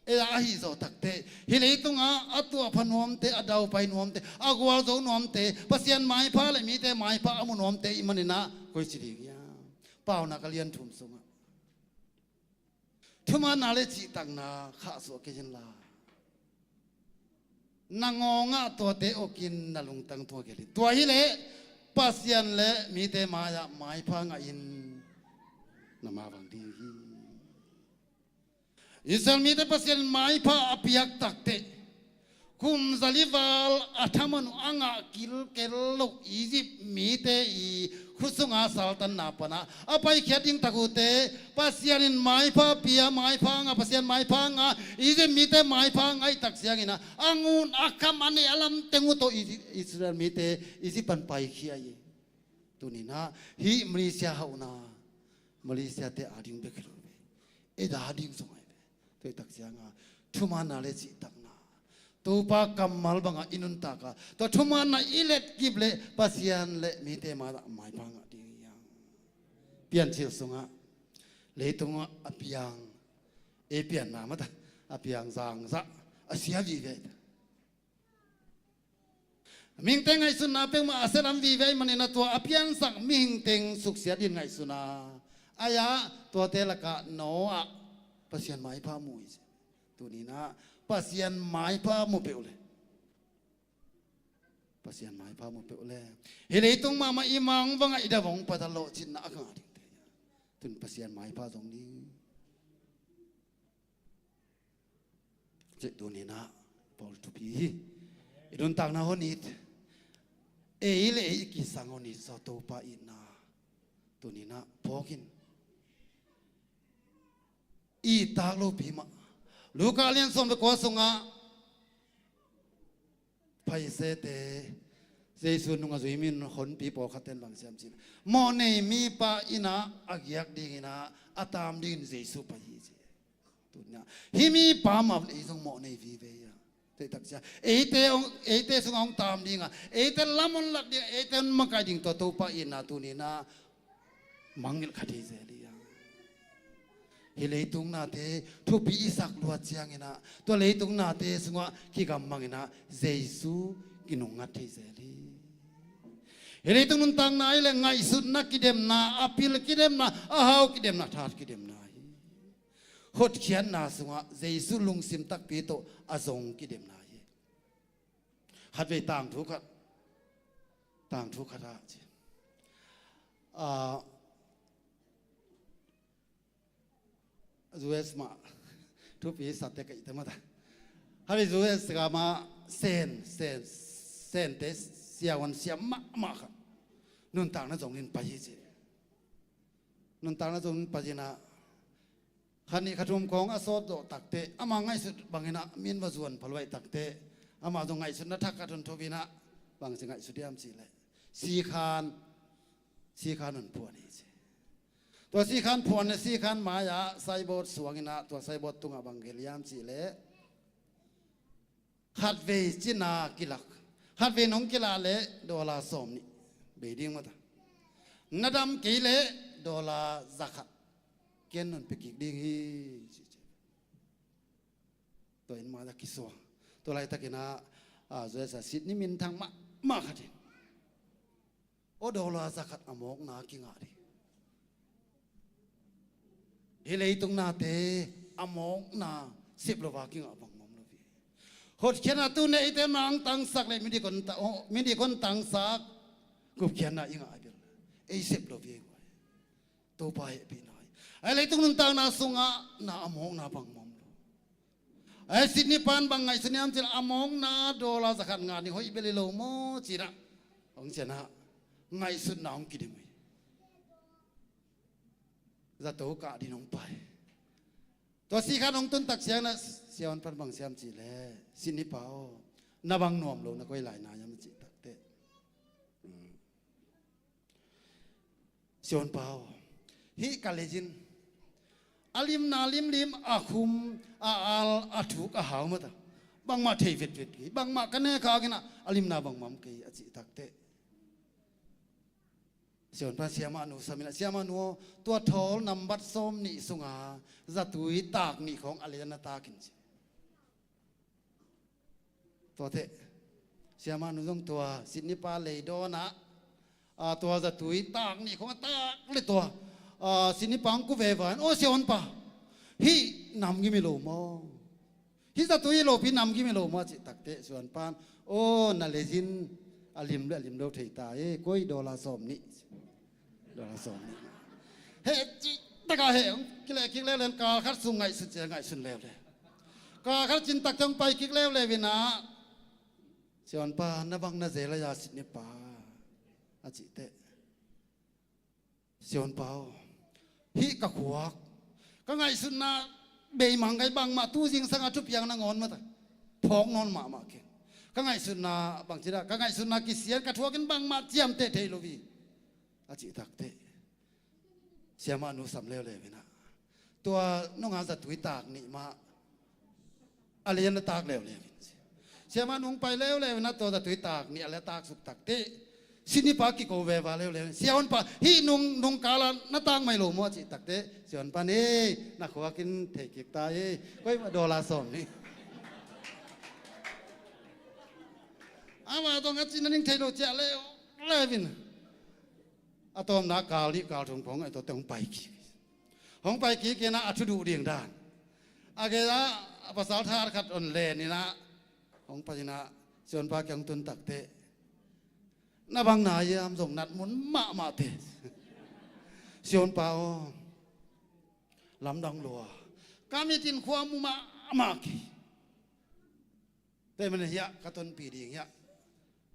eda ahi zawh takteh hih leitungah a tuahpha nuamte a daupai nuamte a gualzo nuamte Pasian maipha le mite maipha a mu nuamte i maninah koici ding hiam? Paunak a lian thum sungah thumaanna le cihtakna khahsuah kei inla na ngawngah tuate okin na lungtang tua gelin tua hileh Pasian le mite mai-ah maipha ngahin na mavang ding hi. Israel mite Pasian maipha a piak takteh kum zalival a thaman uh a ngah kilkel loh Egypt mite i khut sunga saltanna panah a paikhiat ding tak uhte Pasian in maipha pia maipha ngah Pasian maipha ngah Egypt mite maipha ngah ahih tak cianginah a ngun a kham a neih a lamteng uh tawh Israel mite Egypt pan paikhia hi. Tuninah hih Malaysia hauhna Malaysia te a ding bek hi lo ve. Eda ding zong ahi ve. Tua i tak cianga thumaanna le cihtakna Topa kammal bangah i nuntaka tua thumaanna i letkip leh Pasian le mite maipha ngah ding hiam? Piancil sungah leitungah a piang ei pianna mata a piang zangzah a sia vive. Mihingte ngaihsutna peuhmah a sia lam vive ahih maninah tua a piansak mihingte suksiat in ngaihsutna ahi a tuate lakah Noah Pasian maipha mu hi. Tuninah Pasian maipha mu peuh le Pasian maipha mu peuh le hih leitung mahmah i mang vangah i da vong pata lawhcinna a ka ngah dingte hi. Tun Pasian maipha zong ding cih tuninah pawl thupi hi. I nuntakna hon it ei le ei i kisang hon it zaw Topa itna tuninah phawkin i tak lopi mah. Luka lian sawm le kua sungah Pharisee-te Jesu nung a zui mi honpi pawlkhatte in bang ci hiam cih leh mawhnei mipa innah a giak dinginah a taam dingin Jesu pai hi ci. Tuninah hih mipa mah ei zong mawhnei vive hi a. Tua i tak ciang eite hong eite sungah hong taam dinga eite lam hong lak dinga eite hong makaih ding tua Topa itna tuninah mangngilh kha thei zel hi a. Hih leitung nate thupi i sak luat cianginah tua leitung nate sungah kigammanginah Jesu kinungngat thei zel hi. Hih leitung nuntakna ahi le ngaihsutna kidemna a pil kidemna a hau kidemna a that kidemna hi. Hotkhiatna sungah Jesu lungsim takpi tawh a zong kidemna hi. Khatvei tangthu khat tangthu khat ah ci a U S mah thupi sate ka ite mata. Khatvei U S gamah sen sen sente siahuan siam mahmah khat nuntakna zong in pai hi ci. Nuntakna zong in pai inah Khat nih khat thum khawng a sawt zawh takteh, amah ngaihsut bangin ah min va zuan pha luaih takteh, amah zong ngaihsutna thak khat hun thawh in ah, bangci ngaihsut hiam cihleh, sikhan, sikhan hun phuan hi ci. Tua sikhan phuan le sikhan mai-ah saibawt suang in ah, tua saibawt tungah bang gelh hiam cihleh, khatvei cina kilak. Khatvei nong kilak leh dollar sawm nih bei ding mata. Na dam kei leh dollar za khat ken nong pia kik ding hi, ci ci. Tua in mah a kisuang. Tua laitakin ah, a, Joshua sit ni minthang mahmah khat in, aw, dollar za khat a mawkna kingah ding. Hih leitung nate a mawkna sep lo a kingah bangmah om lo hi. Hotkhiatna tu-in eite mah hong tangsak leh midik hong ta-, aw, midik hong tangsak, gupkhiatna i ngah bel ei sep lo hi. Topa hehpihna hi. Hih leitung nuntakna sungah na a mawkna bangmah om lo. Hih Sydney pan bang ngaihsun hiam cihleh, a mawkna dollar za khat ngah ding hoih bel hi lo maw ci-in ah, hong ciangin ah ngaihsutna hong kidim hi. Zato kah dingin hong pai. Tua sikhan hong tun tak ciangin ah, siavuan pan bang ci hiam cihleh, Sydney pa aw, na bang nuam lo na koi lai na hiam, a cih takteh, um, siavuan pa aw, hih ka legend, a limna limlim, a khum, a al, a thuk, a hau mata, bangmah thei vetvet kei, bangmah ka ne khak in ah, a limna bangmah om kei, a cih takteh, siavuan pan siamahnu sam in ah, siamahnu aw, tua thawl nambat sawm nih sunga zatui tak nih khawng a lei-ah na tak in ci. Tua teh, siamahnu zong tua Sydney pa lei dawn ah, a, tua zatui tak nih khawng a tak leh tua, a, Sydney pa hong ku veve in, aw, siavuan pa, hih namgim hi lo maw? Hih zatui hi lopi namgim hi lo maw, a cih takteh, siavuan pan, aw, na legend, a lim leh a lim lo thei ta hi, koi, dollar sawm nih. Dollar sawm nih. Heh cih tak a heh, hong kileh kik leuleu in, kal khat sung ngaihsun ci-a ngaihsun leuleu. Kal khat cin tak ciang hong pai kik leuleu in ah, siavuan pa, na bang na zel a, Sydney pa, a cih teh, siavuan pa aw, hih ka khuak, ka ngaihsutna beimang kei, bangmah tu zingsang a thupiang nangawn mata phawk nawn mahmah keng. Ka ngaihsutna bangci dah, ka ngaihsutna kisian, ka thuak in bangmah ciamteh thei lo hi, a cih takteh, siamahnu sam leuleu in ah, tua nunga zatui tak nih mah a lei-ah na tak leuleu in ci. Siamahnu hong pai leuleu in ah, tua zatui tak nih a lei-ah tak suk takteh, Sydney pa kiko veve leuleu in, siavuan pa, hih nung, nung kal ah na tak mai lo maw, a cih takteh, siavuan pan, ei, na khuak in thei kik ta hi, koi, dollar sawm nih. Amah zong a cih nading thei lo ci-a leuleu in, a tawpna kal nih kal thum khawng a, tua teh hong pai kik. Hong pai kik in ah, a thu duh ding dan, a gei-ah a pasal thar khat hong len in ah, hong pai in ah, siavuan pa kiang hong tun takteh, na bang na hiam, zong nat mun mahmah teh, siavuan pa aw, lamdang lua, ka mit in khua mu mahmah kei. Tua ahih manin hiah ka tonpih ding hiah,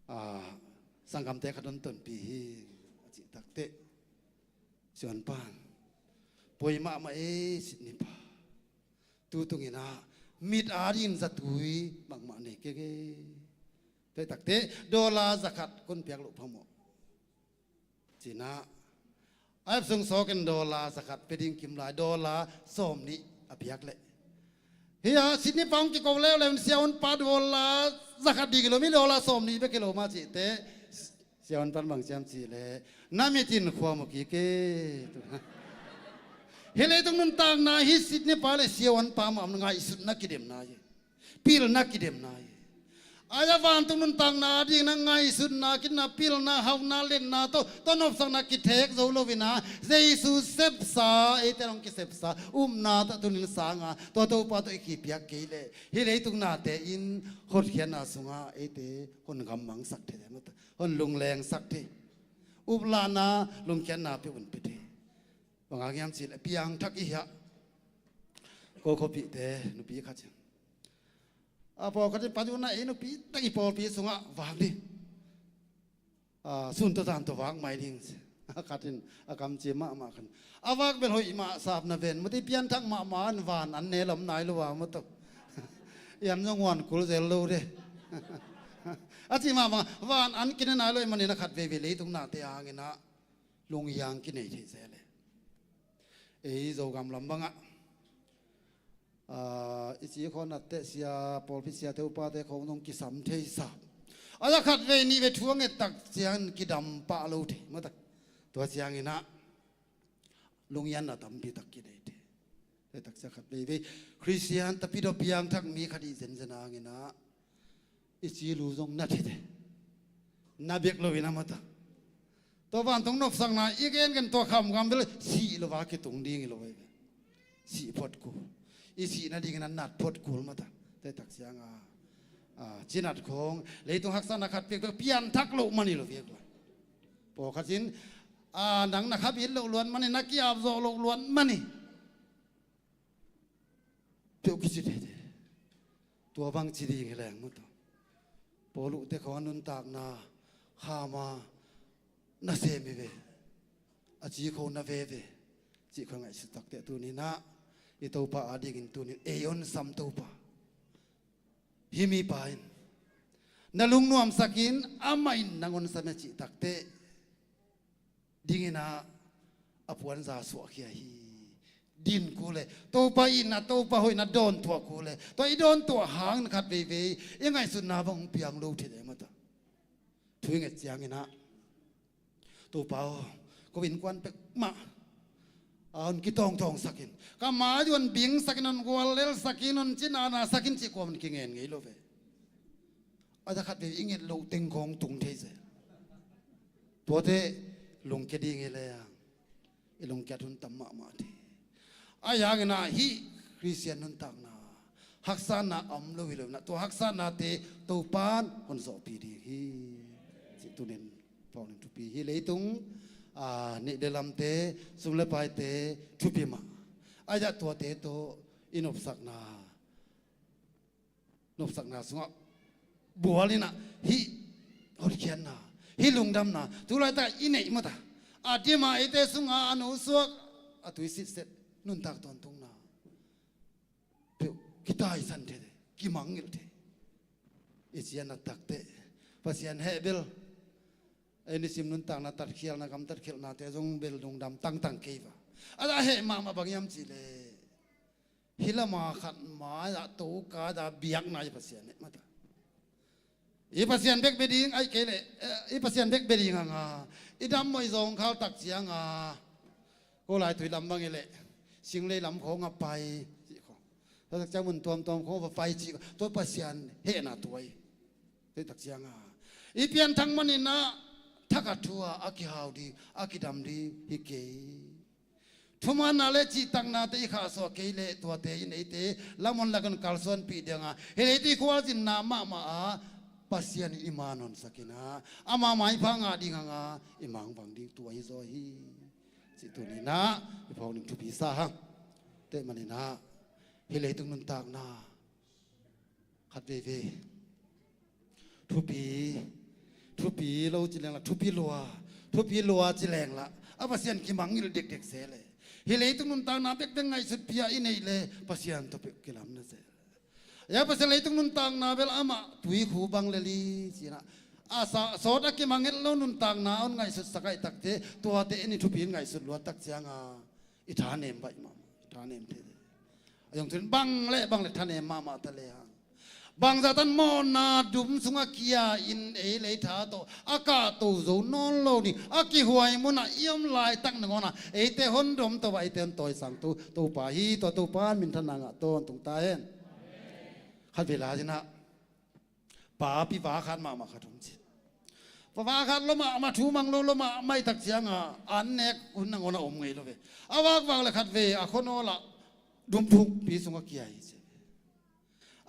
a, sanggamte ka tontonpih hi, a cih takteh, siavuan pan, poi mahmah ei, Sydney pa, tu tung in ah mit adingin zatui bangmah nei keng ei. Tua takteh, dollar za khat kon piak loh phamawh, ci-in ah, a ep sung sawk in dollar za khat pia ding kim lai, dollar sawm nih a piak leh, hiah Sydney pa hong kiko leuleu in, siavuan pa, dollar za khat ding hi lo maw, dollar sawm nih bek hi lo maw, a cih teh, siavuan pan bang ci hiam cihleh, na mit in khua mu kik ei. Hih leitung nuntakna, hih Sydney pa leh siavuan pa mah ngaihsutna kidemna hi. Pilna kidemna hi. Ahi a vantung nuntakna adingin ah ngaihsutna, kidemna, pilna, hauhna, letna tawh, tawh nopsakna kithek zo lo-in ah, Jesu sepsa, eite hong kisepsa upna tawh tuni-in sangin, tua Topa tawh i kipiak kei leh, hih leitung nate in hotkhiatna sungah eite hong gammangsak thei, hong lunglengsak thei. Uplahna, lungkiatna pia un pia thei. Bang hang hiam cihleh, piangthak i hi a, ko khuapihte nupi khat in, a, pawlkhat in, pa, tu-in ah ei nupi tak i pawlpi sungah vak ding, a, sun tawh zan tawh vak mai ding, ci. A khat in a kamci mahmah khan a vak bel hoih mah sap na ven mate, pianthak mahmah an van an ne lam nai lo a maw tawh. I an zong huan kul zel lo de. A ci mahmah van an kine nai lo i manin a khat veivei leitung nate hangin ah lunghiang kinei thei zel e. Ei Zogam lam bangah i ci khawng natteh sia, pawlpi siate upate khawng zong kisam thei sa. A za khat vei nih vei thu a nget tak ciang kidam pah lo thei maw tak. Tua ciangin ah lunghianna tampi tak kinei thei. Tua tak ciang khat veivei Khristian tapi dawh piangthak mi khat i zenzen hangin ah i ci lu zong na thei thei. Na bek lo in a maw tak. Tua vantung nopsakna i gengen tua khamkham bel sih lo va kitung ding hi lo ve. Sih phot kul. I sih nadingin a nat phot kul maw tak. Tua tak ciang a, a, cinat khawng leitung haksatna khat pekpek pianthak loh man hi lo viak lo. Pawlkhat in a, nang na khabit loh luat man hi, na kiap zawh loh luat man hi. Peuh kici thei thei. Tua bang ci ding hi leng maw tawh. Paul uhte khawng a nuntakna khama na sem hi ve. A ci kho na veve. Cih khawng ngaihsut takte tuninah i Topa adingin tunin ei honsam Topa. Hih mipa in na lungnuamsakin amah in nang honsam e cih takte dinginah a puanza suahkhia hi. Din kul e. Topa itna, Topa hoihna dawntuah kul e. Tua i dawntuah hang na khat veivei i ngaihsutna bang hong piang lo thei de maw tawh. Thu i nget cianginah Topa aw, ko innkuan pek mah a hon kitawngtawngsakin ka mai hon bingsakin, hon guallelsakin, hon cinanasakin cih kuamah in kingen ngei lo ve. A za khat vei i nget loh teng khawng tung thei zel. Tuate lungkia ding hi leng i lungkiat hun tam mahmah thei. Ahi hangin ah hih Khristian nuntakna haksatna a om lo hi lo inah tua haksatnate Topan hon zawhpih ding hi. Cih tunin pawlin thupi hi. Leitung a, neih le lamte, sum le paite thupi mah. Ahi zah tuate tawh i nopsakna nopsakna sungah bual inah hih hotkhiatna, hih lungdamna tulaitak i neih mata a dima eite sungah a nusuak a tuisitset nuntak tawntungna peuh kitaisan thei, kimangngilh thei. I cian a takte Pasian heh bel ei nisim nuntakna tatkhialna, gam tatkhialhnate zong bel lungdam tangtang kei va. A za heh mahmah bang hiam cihleh hih lama khat mai-ah toka da biakna i Pasian eh mata. I Pasian bek bia ding aih kei leh, eh, i Pasian bek bia ding hanga i dam moih zawng khal tak cianga ko lai tui lam bang i leh singlei lam khawng a pai cih khawng. Tua tak ciang mun tuamtuam khawng va pai cih khawng. Tua Pasian hehna tuai. Tua tak cianga i pianthak maninah thak a thu-a a kihau ding, a kidam ding hi kei. Thumanna le cihtaknate i khahsuah kei leh tuate i neite lamon lakin kalsuanpih dinga hi leite i khualzinna mahmah a Pasian in i man honsakinah ama maipha ngah ding hanga i mangvang ding tua hi zaw hi. Cih tuninah i phawk ding thupi sa hang. Tua maninah hi leitung nuntakna khat veivei thupi, thupi lo ci lengla, thupi lua, thupi lua ci lengla a Pasian kimangngilh dekdek se le. Hi leitung nuntakna bekbek ngaihsut pia i neih le Pasian tawh peuh kilamna se. Ya Pasian leitung nuntakna bel amah tuikhu bang le li cinah a sa, sawt a kimangngilh lo nuntakna a hon ngaihsutsak aih takte tuate en i thupi in ngaihsut luat tak cianga i thanem baih mahmah, i thanem thei. A zong tuin bang le bang le thanem mahmah ta le hang bangzah tan mawhna dum sungah kia in ei le ei tha tawh a kahto zo nawn lo ding a kihuai munah i om laitak nangawnah eite hon domto a eite hon tawisangto Topa hi. Tua Topa in minthanna ngah tawntung ta hen. Khat vei lai-inah papi vakhat mahmah khat om ci. Pa vakhat lo mahmah, thu mang lo lo mahmah i tak cianga an nek hun nangawn a om ngei lo ve. A vakvak le khat vei a khuanawlah dum thukpi sungah kia hi ci.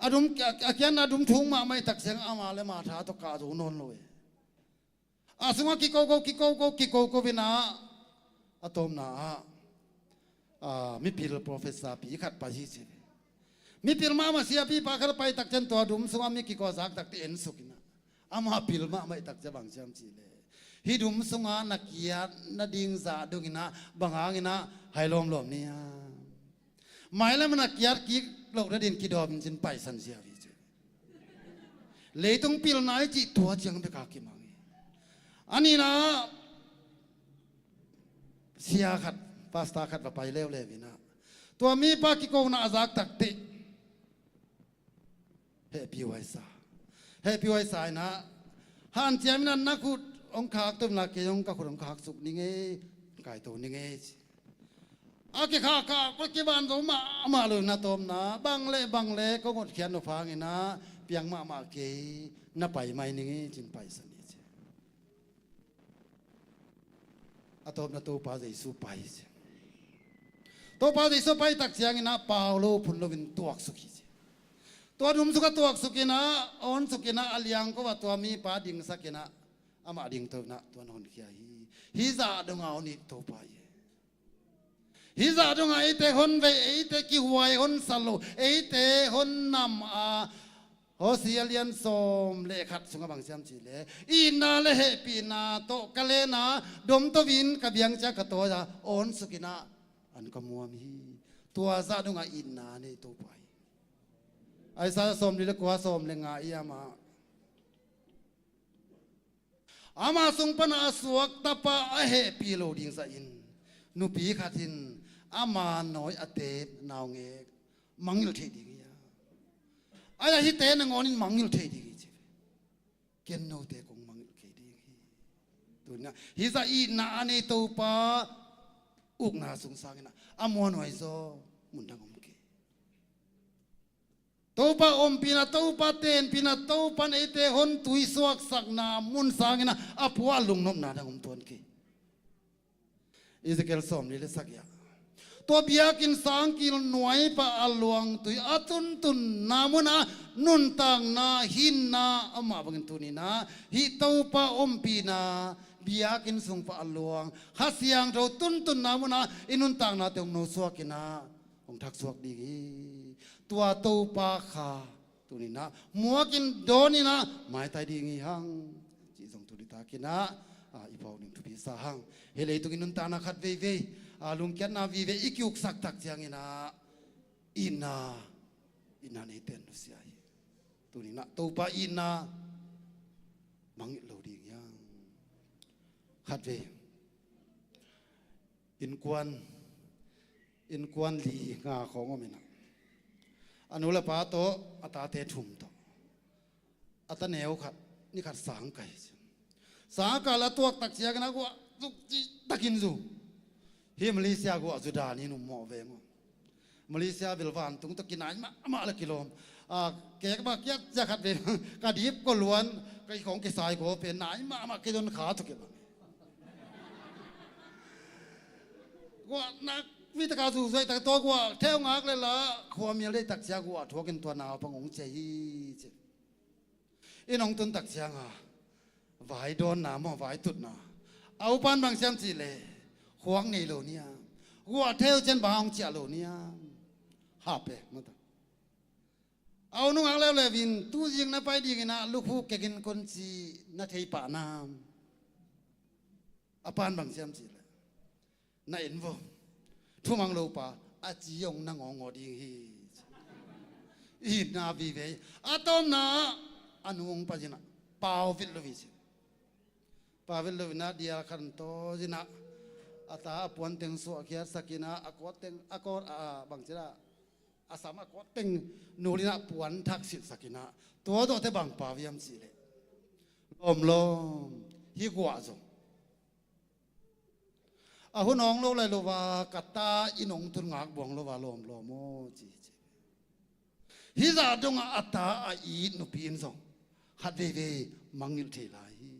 A dum a kianna dum thuk mahmah i tak cianga ama le ama tha tawh kah zo nawn lo ve. A sungah kikoko kikoko kikoko inah a tawpna ah a, mipil professor pi khat pai hi ci. Mipil mahmah siapipa khat a pai tak ciang tua dum sungah mi kiko a zak takte en sukinah ama pil mahmah i tak ciang bang ciam cihleh Hih dum sungah na kiat nading zah dongin ah bang hangin ah hai lawmlawm ni a, mailam ah na kiat kik loh nadin kidawm in cin paisan ziau hi ci. Leitung pilna i cih tua ciang bek a kimang hi. A nihna, sia khat, pastor khat va pai leuleu in ah tua mipa kikona a zak takteh hehpih huaisa. Hehpih huaisa in ah hanciam in ah na khut hong khak tum la kei zong ka khut hong khak suk ning ei, kaito ning ei ci. A kikhahkhah kua kiban zo mahmah lo in ah tawpna bang le bang le kong hotkhiat nop hangin ah piang mahmah kei, na pai mai ning ei cin paisan hi ci. A tawpna Topa Jesu pai hi ci. Topa Jesu pai tak ciangin ah pau lo phun loin tuaksuk hi ci. Tua dum sungah tuaksuk in ah, awnsuk in ah, a liangko ah tua mipa dingsak in ah, amah dingto in ah tua na honkhia hi. Hih zah dongah hon it Topa hi. Hih zah dongah eite hon vei, eite kihuai hon sa lo, eite hon nam a, Hosea lian sawm le khat sungah bang ci hiam cih leh, itna le hehpihna tawh ka len a, domto in ka biang ciang ka tawi a, awnsuk in ah an ka muam hi. Tua zah dongah itna nei Topa hi. Isaiah sawmli le kua, sawm le nga i a mah. Ama sung pan a suak tapa a hehpih lo ding zahin nupi khat in ama nawi a teep naungek mangngilh thei ding hi a. Ai-a hihte nangawn in mangngilh thei ding hi ci. Ken note kong mangngilh kei ding hi. Tuni-in ah hih zah itna a nei Topa ukna sung sangin ah a muanhuai zaw mun dang om kei. Topa ompihna, Topa tenpihna, Topa in eite hon tuisuaksakna mun sangin ah a pua a lungnopna dang om tuan kei. Ezekiel sawmli le sagih ah tua biakinn sangkil nuai pah a luangtui a tuntunna munah nuntakna hinna amah bangin tuni-in ah hih Topa ompihna biakinn sung pah a luang Kha Siangtho tuntunna munah i nuntaknate hong nosuak in ah hong thaksuak ding hi. Tua Topa Kha tuni-in ah muakin dawnin ah maitai ding hi hang cih zong tuni takin ah, ah, i phawk ding thupi sa hang. Hih leitung i nuntakna khat veivei, ah, lungkiatna vive i kiuksak tak ciangin ah itna, itna neite nusia hi. Tuni-in ah Topa itna mangngilh lo ding hi hang. Khatvei innkuan, innkuan li nga khawng om in ah a nu le pa tawh a tate thum tawh a ta neu khat ni khat sang kai hi ci. Sang a kal a tuak tak ciangin a guah zuk cih takin zu. Hih Malaysia guah zu dan in um mawh ve maw. Malaysia bil vantung tawh kinai mahmah le kilawm. A, kek mah kiat ciah khat ve. Ka dip ko luan, ka i khawng kisai ko pen nai mahmah kei don kha tawh kibang. Guah nak mi taka zuzuai tak tua guah theu ngak le la khua mial dei tak cia guah thuakin tua naupang hong cia hi ci. Inn hong tun tak cianga vai dawnna maw, vai tutna a upan bang siam cih leh khuak nei lo niam, guah theu cian bang hong ciah lo niam. Hape mata a u nungak leuleu in tuzik na pai dingin ah lukhu kekin kon ci na thei pah nam. A pan bang siam cih leh na en vo. Thumang lo pa a ci hong na ngawngawh ding hi. Itna vive hi. A tawpna a nu hong pazinah pau vit lo hi ci. Pau vit lo inah dial khan taw zinah a ta a puan teng suahkhiat sakinah a kawt teng a kawt a bang cinah a sam a kawt teng nulinah puan thak silhsakinah tua dawhte bang pau hiam cih leh lawmlawm hi guah zong a hun awng lo lai lo va ka ta inn hong tun ngak buang lo va lawmlawm aw ci ci. Hih zah dongah a ta a it nupi in zong khat veivei mangngilh thei lai hi.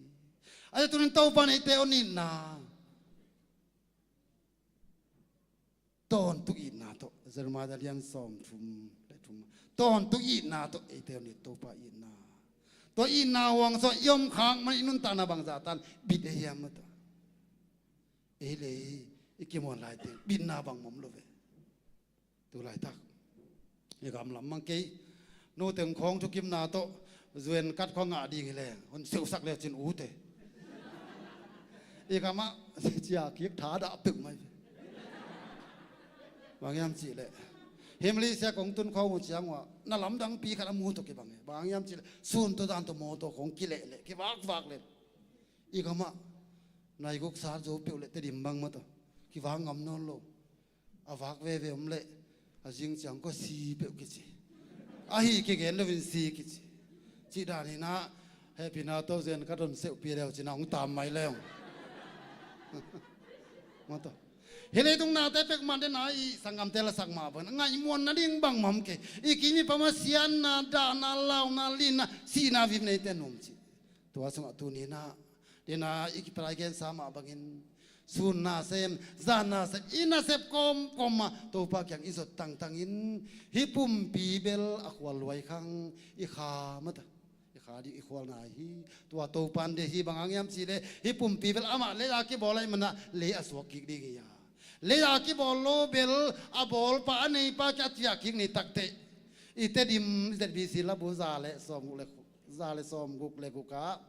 A tunin Topa in eite hong itna tawntung itna tawh Jeremiah lian sawm thum le thum tawntung itna tawh eite hong it Topa itna. Tua itna huang sawh i om khak man i nuntakna bangzah tan bit ei hiam mata. Ei le i kimuan lai teng bitna bang mom lo ve. Tu laitak i gamlam mang kei. Nuteng khawng thukimna tawh zuen kat khawng ngah ding hi leng hon seusak le cin ute. I kamah cia kik tha dah peuh mai. Bang hiam cihleh, hi Malaysia kong tun khawng uh ciang uh ah na lamdangpi khat a mu tawh kibang hi. Bang hiam cihleh sun tawh dan tawh mawtaw khawng kilehleh kivakvak leh, i kamah naiguk sat zo peuh leh Tedim bang mah tawh kivak ngam nawn lo. A vak veve om leh a zing ciang kua si peuh kici. Ahi kigen loin si kici. Cih dan hi nah, hehpihna tawh zen ka don seuhpi leu cin a hong tam mai leng. Mawtaw, hi leitung nate pek mah den a i sanggamte lasak mah bang ngaihmuan nading bangmah om kei. I kim i pam a siatna, dahna, launa, linna, sihna vim neite nuam cih. Tua sungah tuni nah, dena i kiparai gensa mah bangin, sun nasem, zan nasem, i nasep kawmkawm mah Topa kiang i zot tangtangin, hih pumpi bel a khual luai khang i kha mata. I kha dih i khual nai hi. Tua Topan de hi bang hang hiam cihleh, hih pumpi bel amah lei a kibawl ahih mana lei a suak kik ding hi a. Lei a kibawl lo bel a bawlpa a neipa kiang a ciah kik ni takteh, i Tedim Z B C labu za le sawmguk le, za le sawmguk le guk ah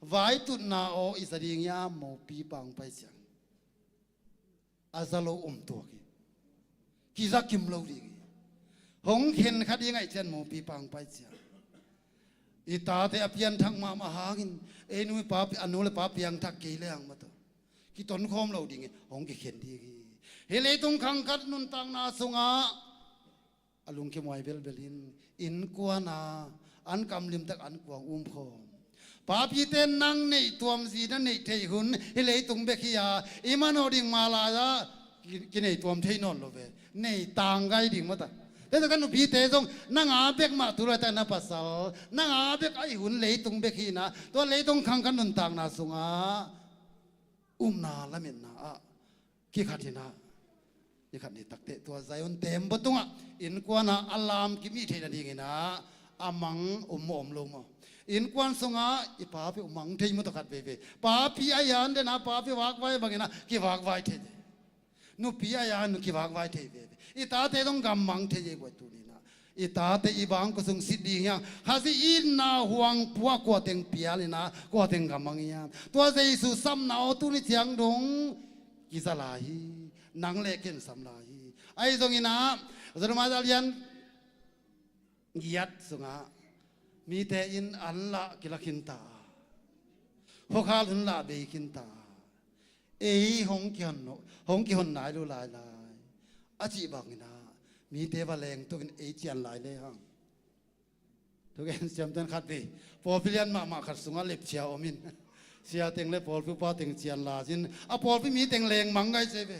vaitutna aw i za ding hiam, mopi pang pai ciang. A za lo om tuak hi. Kiza kim lo ding hi. Hong khen kha ding ahih ciang mopi pang pai ciang. I tate a pianthak mahmah hangin, ei nu i pa, a nu le pa piangthak kei leng mataw, kitonkhawm lo ding hi, hong kikhen ding hi. Hi leitung khang khat nuntakna sungah a lungkim huai belbel in, innkuan a ankamlim tak ankuang umkhawm. Papite nang neih tuam zi na neih theih hun hi leitung bek hi a, i manawh ding mah lai-ah ki, kinei tuam thei nawn lo ve. Nei tanggai ding mata. Tua tawh ka nupite zong nang a bek mah tu laitak na pasal, nang a bek ahih hun leitung bek hi nah, tua leitung khang khat nuntakna sungah upna lametna ah kikhat hi nah. Kikhat ni takteh tua Zion tembaw tungah innkuan a a lamkim i theih nadingin ah a mang om maw, om lo maw? Innkuan sungah i papi uh mang thei maw, tawh khat veve. Papi a yan den a papi vakvai bangin ah kivakvai thei. Nupi a yan nu kivakvai thei veve. I tate zong gammang thei hi guai tuni nah. I tate i bangkua sung sit ding hiam? Khazih itna huang pua kua teng pial in ah kua teng gammang hiam? Tua Jesu sapna aw tuni ciang dong kiza lai hi. Nang le ken sam lai hi. Ahi zongin ah, Jeremiah a lian giat sungah mite in an lah kila khinta, khuakhal hun lah bei khinta, ei hong kihon, hong kihon nai lo lailai a cih bangin ah mite va lengtokin ei cian lai le hang. Thugen siamten khat vei, pawlpi lian mahmah khat sungah lepcia om in, sia teng le pawlpi upa teng cian lai cin, a pawlpi mi teng lengmang ngai se ve.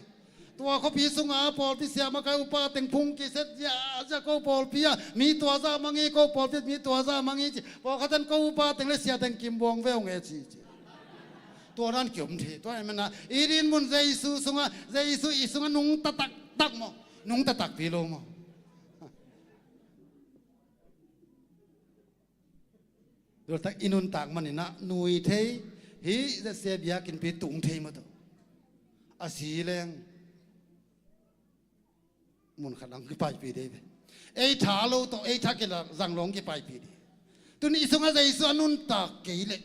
Tua khuapi sungah pawlpi siamakai upa teng phung kiset ziazia, ko pawlpi ah mi tua zah mang hi, ko pawlpi ah mi tua zah mang hi ci. Pawlkhat in ko upa teng le sia teng kimbuang ve hong e ci ci. Tua dan kiom thei. Tua ahih manin ah i dinmun Jesu sungah, Jesu i sungah nungta taktak maw, nungta takpi lo maw? Tua tak i nuntak manin ah nui thei, hih zia biakinnpi tung thei maw tawh. A si leng mun khat ang kipaipih dei ve. Ei tha lo tawh, ei tha kizang lo ang kipaipih dei. Tuni i sungah Jesu a nuntak kei leh,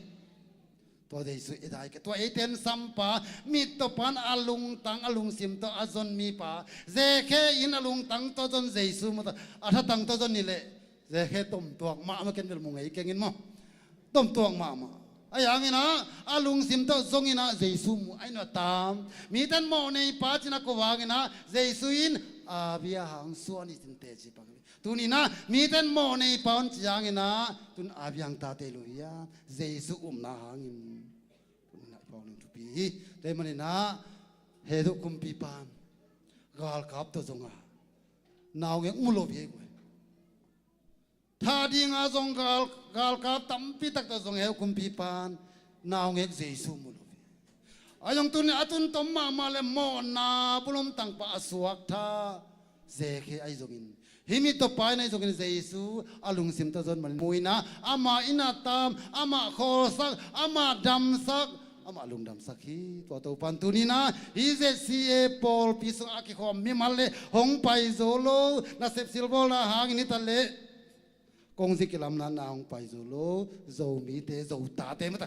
tua Jesu i dai kei, tua eite in sampa, mittawpa in a lungtang a lungsim tawh a zon mipa, zekhe in a lungtang tawh zon Jesu maw tawh, a thatang tawh zon ni leh, zekhe tomtuak mahmah, ken bel mu ngei keng in maw. Tomtuak mahmah. Ahi hangin ah a lungsim tawh zongin ah Jesu mu, ahi nuam tam. Mite in mawhneipa ci-in a ko hangin ah Jesu in a bia hang suan hi cin teci pang. Tuni-in ah mite in mawhneipa un ci hangin ah tun a bia hang tate lo hi a, Jesu upna hangin. Tuni-in ah i pau ning thupi hi. Tua ahih manin ah Hezuh kumpipa in galkap tawh zong a naungek mu lo hi ei guai. Tha dinga zong gal, galkap tampi tak tawh zong Hezuh kumpipa in naungek Jesu mu lo hi. Ahi zong tuni a tun tom mahmah le mawhna bulom tangpa a suak tha zekhe ahi zongin, hih mittawpa in ahi zongin Jesu a lungsim tawh zon manin mu in ah, amah in a tam, amah khawlsak, amah damsak, amah lungdamsak hi. Tua Topa in tuni-in ah hih Z C A pawlpi sungah a kikhawm mimal le hong pai zo lo, nasep silbawlna hangin hi ta leh, kongzi kilamna na hong pai zo lo Zomite, Zotate mata,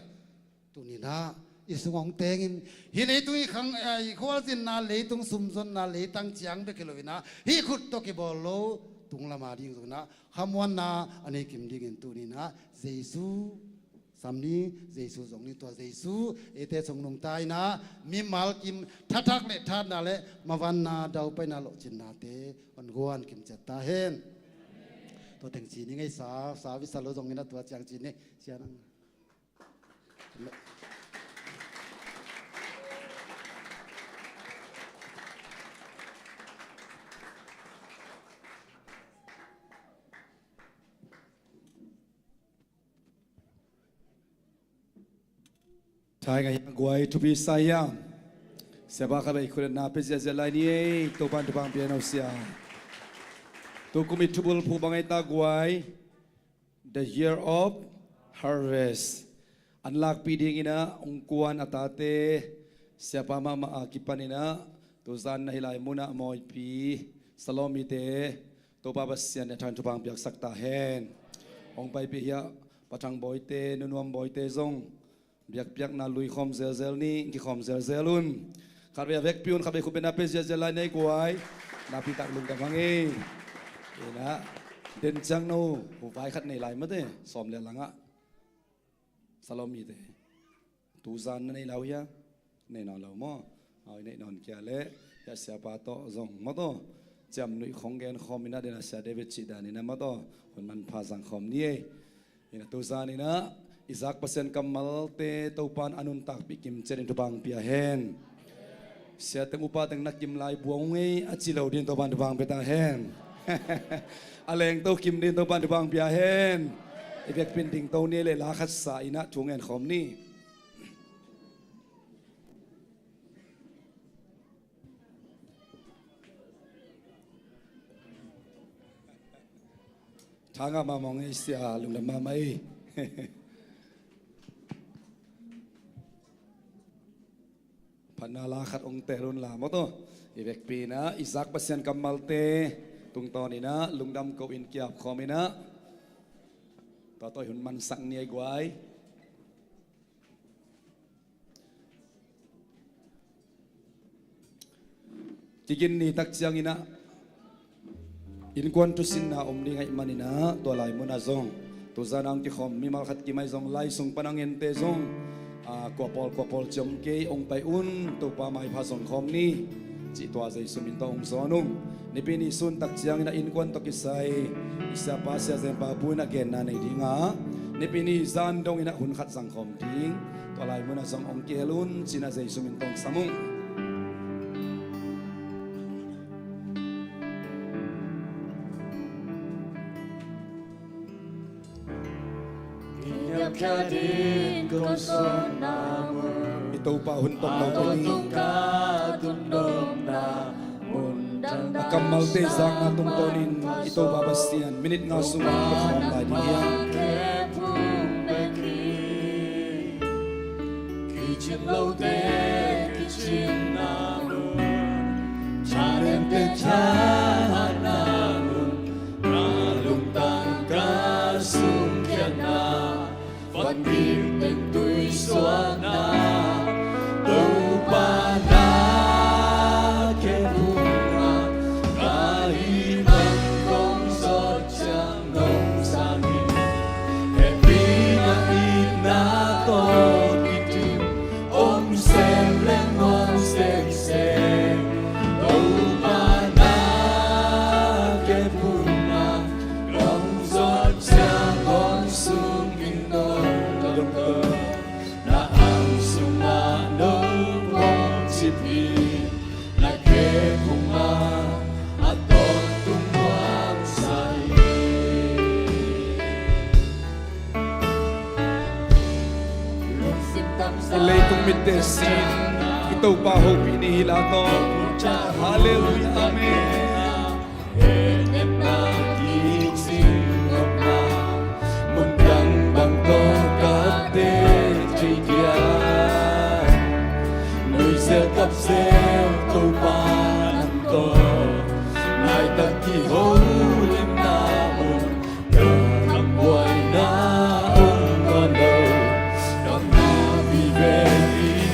tuni-in ah i sung hong tengin, hih leitung i khang, eh, i khualzinna, leitung sumzonna, leitang ciang bek hi lo in ah, hih khut tawh kibawl lo tung lama ding zong in ah, khamuanna a nei kim dingin tuni in ah, Jesu sam ni, Jesu zong ni. Tua Jesu eite sung nungta in ah, mimal kim thathak le thatna le mavanna, daupaina, lawhcinnate hong guan kim ciat ta hen. Tua teng ci ni ngei sa, sa visa lo zong in ah tua ciang ci ni. Sia nang. Thai ngai guai, thupi sa hia. Siapa khat bek khut na pia ziahziah lai ni ei, Topa'n thupha pia hen aw sia. Tukum i thubulphuh bang ei ta guai. The Year of Harvest. An lakpih dingin ah hong kuan a tate, siapa mahmah a kipanin ah, tuzan na hih lai munah mawipi Salawmite, Topa Pasian in a thang thupha piaksak ta hen. Hong paipih hiah Pa Thang Bawite, Nu Nuam Bawite zong biakpiakna lui khawm zelzel ni, kikhawm zelzel un. Khatvei a vekpi un, khatvei khut bek na pia ziahziah lai ni ei guai. Nakpi tak lungdam hang ei. Ina, den ciang no, hu vai khat nei lai mate, sawm le langah. Salawmite. Tuzan na nei lo hia? Nei nawn lo maw? Aw, i neih nawn kei leh, hiah siapa tawh zong maw taw, ciamnuih khong gen khawm in ah, den a Sia David cih dan in ah maw taw, hun manpha zang khawm ni ei. Ina, tuzan in ah i zak Pasian kammalte Topa'n a nuntakpih kim ciatin thupha pia hen. Sia teng upa teng na kim lai buang ung ei a ci lo dingin Topa'n thupha pia ta hen. A lengto kim dingin Topa'n thupha pia hen. I vekpi in dingto ni ei leh, la khat sa in ah thu ngen khawm ni. Thangah mahmah ung ei sia, lungdam mahmah ei. Phatna la khat hong teel un la maw taw. I vekpi in ah i zak Pasian kammalte tungtawn in ah lungdam ko-in kiap khawm in ah, tua tawh i hun mansak ni ei guai. Kigin ni tak ciangin ah innkuan thusinna om ding ahih manin ah, tua lai munah zong tuzan a hong kikhawm mimal khat kim ahi zong, lai sung pan a hong ente zong, a, kua pawl kua pawl ci om kei, hong pai un, Topa maipha zong khawm ni, cih tua Jesu min tawh hong zawn ung. Nipi ni sun tak ciangin ah innkuan tawh kisai i siapa Sia Zen Pa Pu in ah genna nei ding a, nipi ni zan dongin ah hun khat zang khawm ding. Tua lai munah zong hong kihel un, ci-in ah Jesu min tawh hong sam ung. I Topa hun tawh lo tuni. A kammalte zakna tungtawnin i Topa Pasian minit nga sungah i khawm lai ding hi. Kicin lote kicinna mun, thalente thahatna mun, ka lungtang ka sungkhiatna, van bik teng tuisuakna, Topa na khephungna, ka hih bang kong zawh ciang nong zangin, hehpihna itna tawh kidim, om sem leng om semsem. Topa na khephungna, kong zawh ciang kong sungin nong dongdong. Na ang sungah nong kong cip in, na khephungna a tawntung nuamsa hi. I leitung mitte sin i Topa hopih ni hi la tawh. Halleluiah, amen. Hehnemna kicing nopna, mundang bang tawh ka teh thei dia. Nuizel kapzel Topa nang tawh, naitak kiholimna mun, ka kambuaina om nuam lo, ka na vive hi.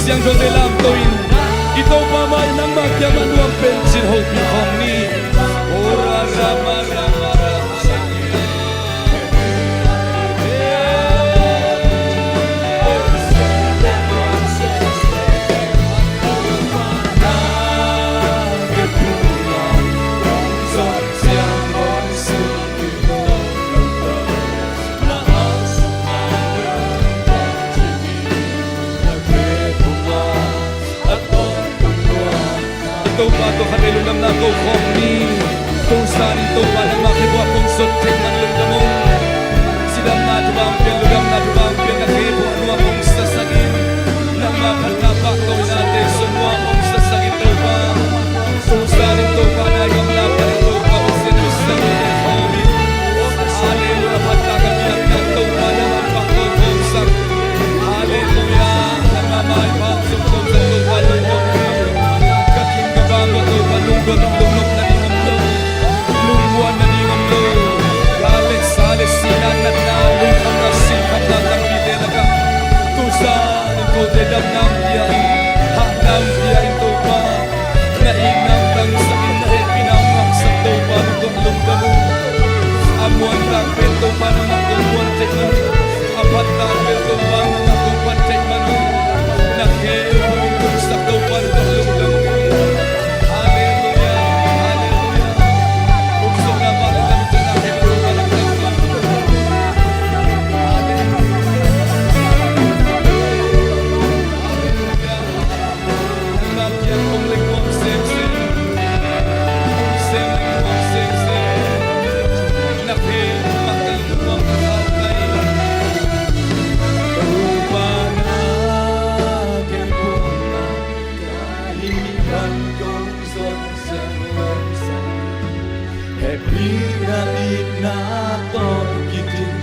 Siangthote lamto in, i Topa mai nangmah kiangah nuam pen cin hopih khawm ni. Ora rama rama rama. I Topa tawh khatvei lungdamna ko khawm ni. Tuzan in Topa nangmah khe buak kong sot theih man lungdam ung. Cidamna thupha hong pian, lungdamna thupha hong pian, na khe buak nuam hong sasak in. Nangmah phatna pahtawi nate sung nuam hong sasak in Topa. Tuzan in Topa na i gamla pan in Topa Pasian Pasian in khawm in. Halleluia, phatna ka biak na Topa nangmah pahtawi hong sak. Halleluia, nangmah mai pau sung sung sung Topa lungdam. Ka kim ka bang ka Topa lungdam, lungnop nading om lo. Lungmuan nading om lo. Ka le sa le si na natna, lungkhamna, sinkhamna, tangpite lakah. Tuzan in kote damna hong pia in, hahna hong pia in Topa. Na itna hong tangsak in, na hehpihna hong ngahsak Topa, na tawh lungdam ung. A muantak pen Topa nangmah kong muan theih man, a phattak pen Topa nangmah kong phat theih man ung. Na khe hong tungsak Topa, na tawh lungdam ung. Halleluia, halleluia. Hong sukna bang na mi tawh na khe Topa na tangsak. Halleluia. Hehpihna itna tawh kidim,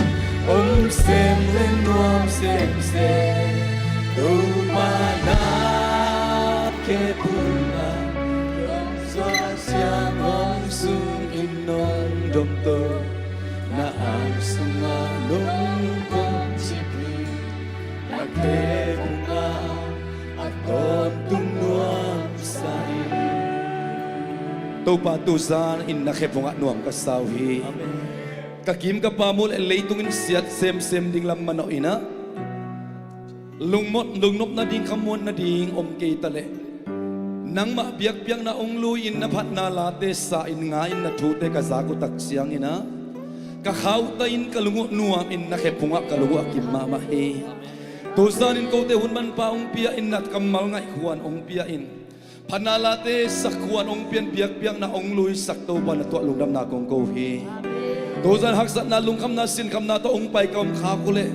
om sem le nuam semsem. Topa na khe puma, kong suak siang om sung in nong dom to. Na ang sunga nong kong cipi, na khe puma a tawntung nuam sa hi. Topa tuzan in na khe puma nuam ka sa uh hi. Amen. Ka kim ka pam uh leh leitung in siat semsem ding lam manawh in ah, lungmot, lungnop nading, khamuan nading om kei ta leh, nangmah biakpiakna hong lui in na phatna late sa in nga in na thute ka zak uh tak ciangin ah, ka kha uh ta in ka lung uh nuam in na khe pungah ka lung uh a kim mahmah hi. Tuzan in kote hun manpha hong pia in, na kammal ngaih khuan hong pia in, phatna late sak khuan hong pian, biakpiakna hong luisak Topa na tuah lungdamna kong ko hi. Tuzan haksatna, lungkhamna, sinkhamna tawh hong pai ka om khak uh leh,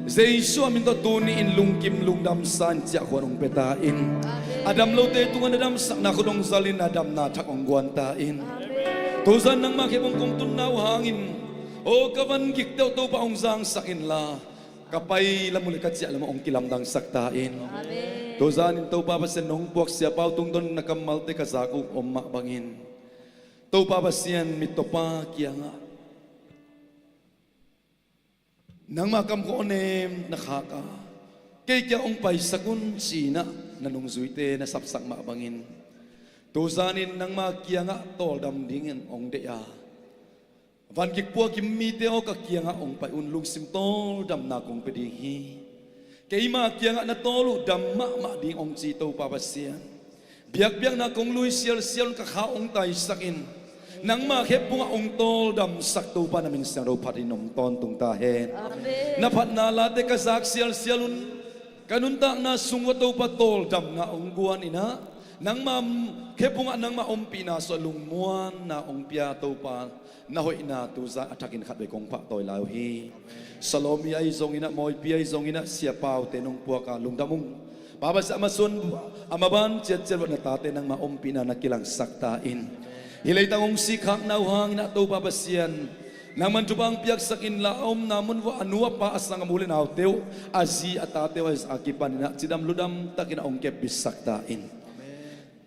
Jesu a min tawh tuni in lungkim lungdam sa in ciah khuan hong pia ta in. A dam lote tungah na damsakna khut hong zal in, na damna thak hong guan ta in. Tuzan nangmah khepung kong tunna uh hangin, aw ka van gikte uh Topa hong zangsak inla, ka pai lam uh le ka ciah lam uh hong kilamdangsak ta in. Amen. Tuzan in Topa Pasian nong puak Sia Pau tungtawn na kammalte ka zak uh om mah bangin, Topa Pasian mittawpa kiangah, nangmah kamkhawh nem na khak a, kei kiang hong paisak un ci-in ah na nungzuite na sapsak mah bangin, tuzan in nangmah kiangah tawldam dingin hong deih a, van gik puakim mite aw ka kiangah hong pai un, lungsim tawldamna kong pia ding hi. Keima kiangah na tawl uh dam mahmah ding hong ci Topa Pasian, biakpiakna kong lui sialsial un, ka kha hong taisak in, nangmah khepungah hong tawldamsak Topa na min siangtho phat in om tawntung ta hen. Amen. Na phatna late ka zak sialsial un, ka nuntakna sung uah Topa tawldamna hong guan in ah, nangmah khepungah nangmah ompihna sungah lungmuanna hong pia Topa, na hoihna tuzan a thakin khatvei kong pahtawi lai uh hi. Salomi ahi zongin ah, Mawipi ahi zongin ah, Sia Paute nong puak a lungdam ung. Pa Pasian, a masuan a maban ciatciat uah na tate nangmah ompihna na kilangsak ta in. Hih leitang hong sikkhakna uh hangin ah Topa Pasian, nangman thupha hong piaksak inla, a omna mun uah a nu a pa, a sanggam u le naute uh, a zi a tate uh a kipanin ah cidam ludam takin ah hong kepbitsak ta in.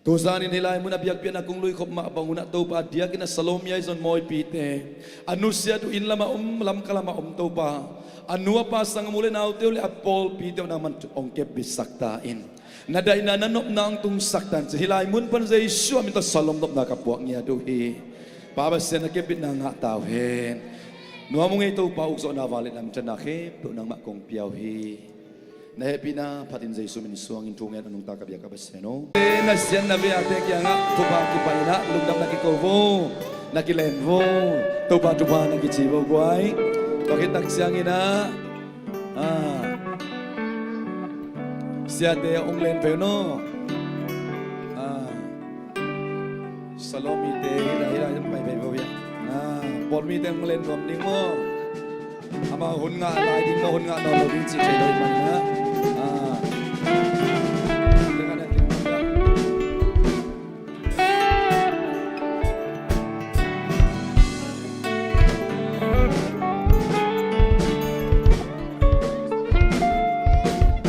Tuzan in hih lai munah biakpiakna kong luikhop mah bang un ah Topa, a diakin ah Salomi ahi zong Mawipite, a nusiat uh inn lamah om, Lamka lamah om Topa, a nu a pa, sanggam u le naute uh le a pawlpite uh nangman hong kepbitsak ta in. Na daihna na nopna hong tungsak tan ci. Hih lai mun pan Jesu a min tawh shalom nopna ka puak ngiat uh hi. Pa Pasian na kepitna ngah ta uh hen. Nuam ung ei Topa, ukzawhna vangliatna lamtanna khempeuh nangmah kong pia uh hi. Na hehpihna phatin Jesu min suangin thu ngen a nungta ka biak ka Pasian aw. Na siatna ve-a te kiangah thupha kipah inah lungdamna kiko vo. Na kilen vo. Topa thupha na kici vo guai. Tua khit tak cianginah, ah, siate hong len peuh no. Ah, Salomi te hila hila hong pai peuh vo ya. Ah, Pawlmi te hong len nuam ding maw. Amau hun ngah lai ding maw, hun ngah nawn lo ding cih thei lo ih manah.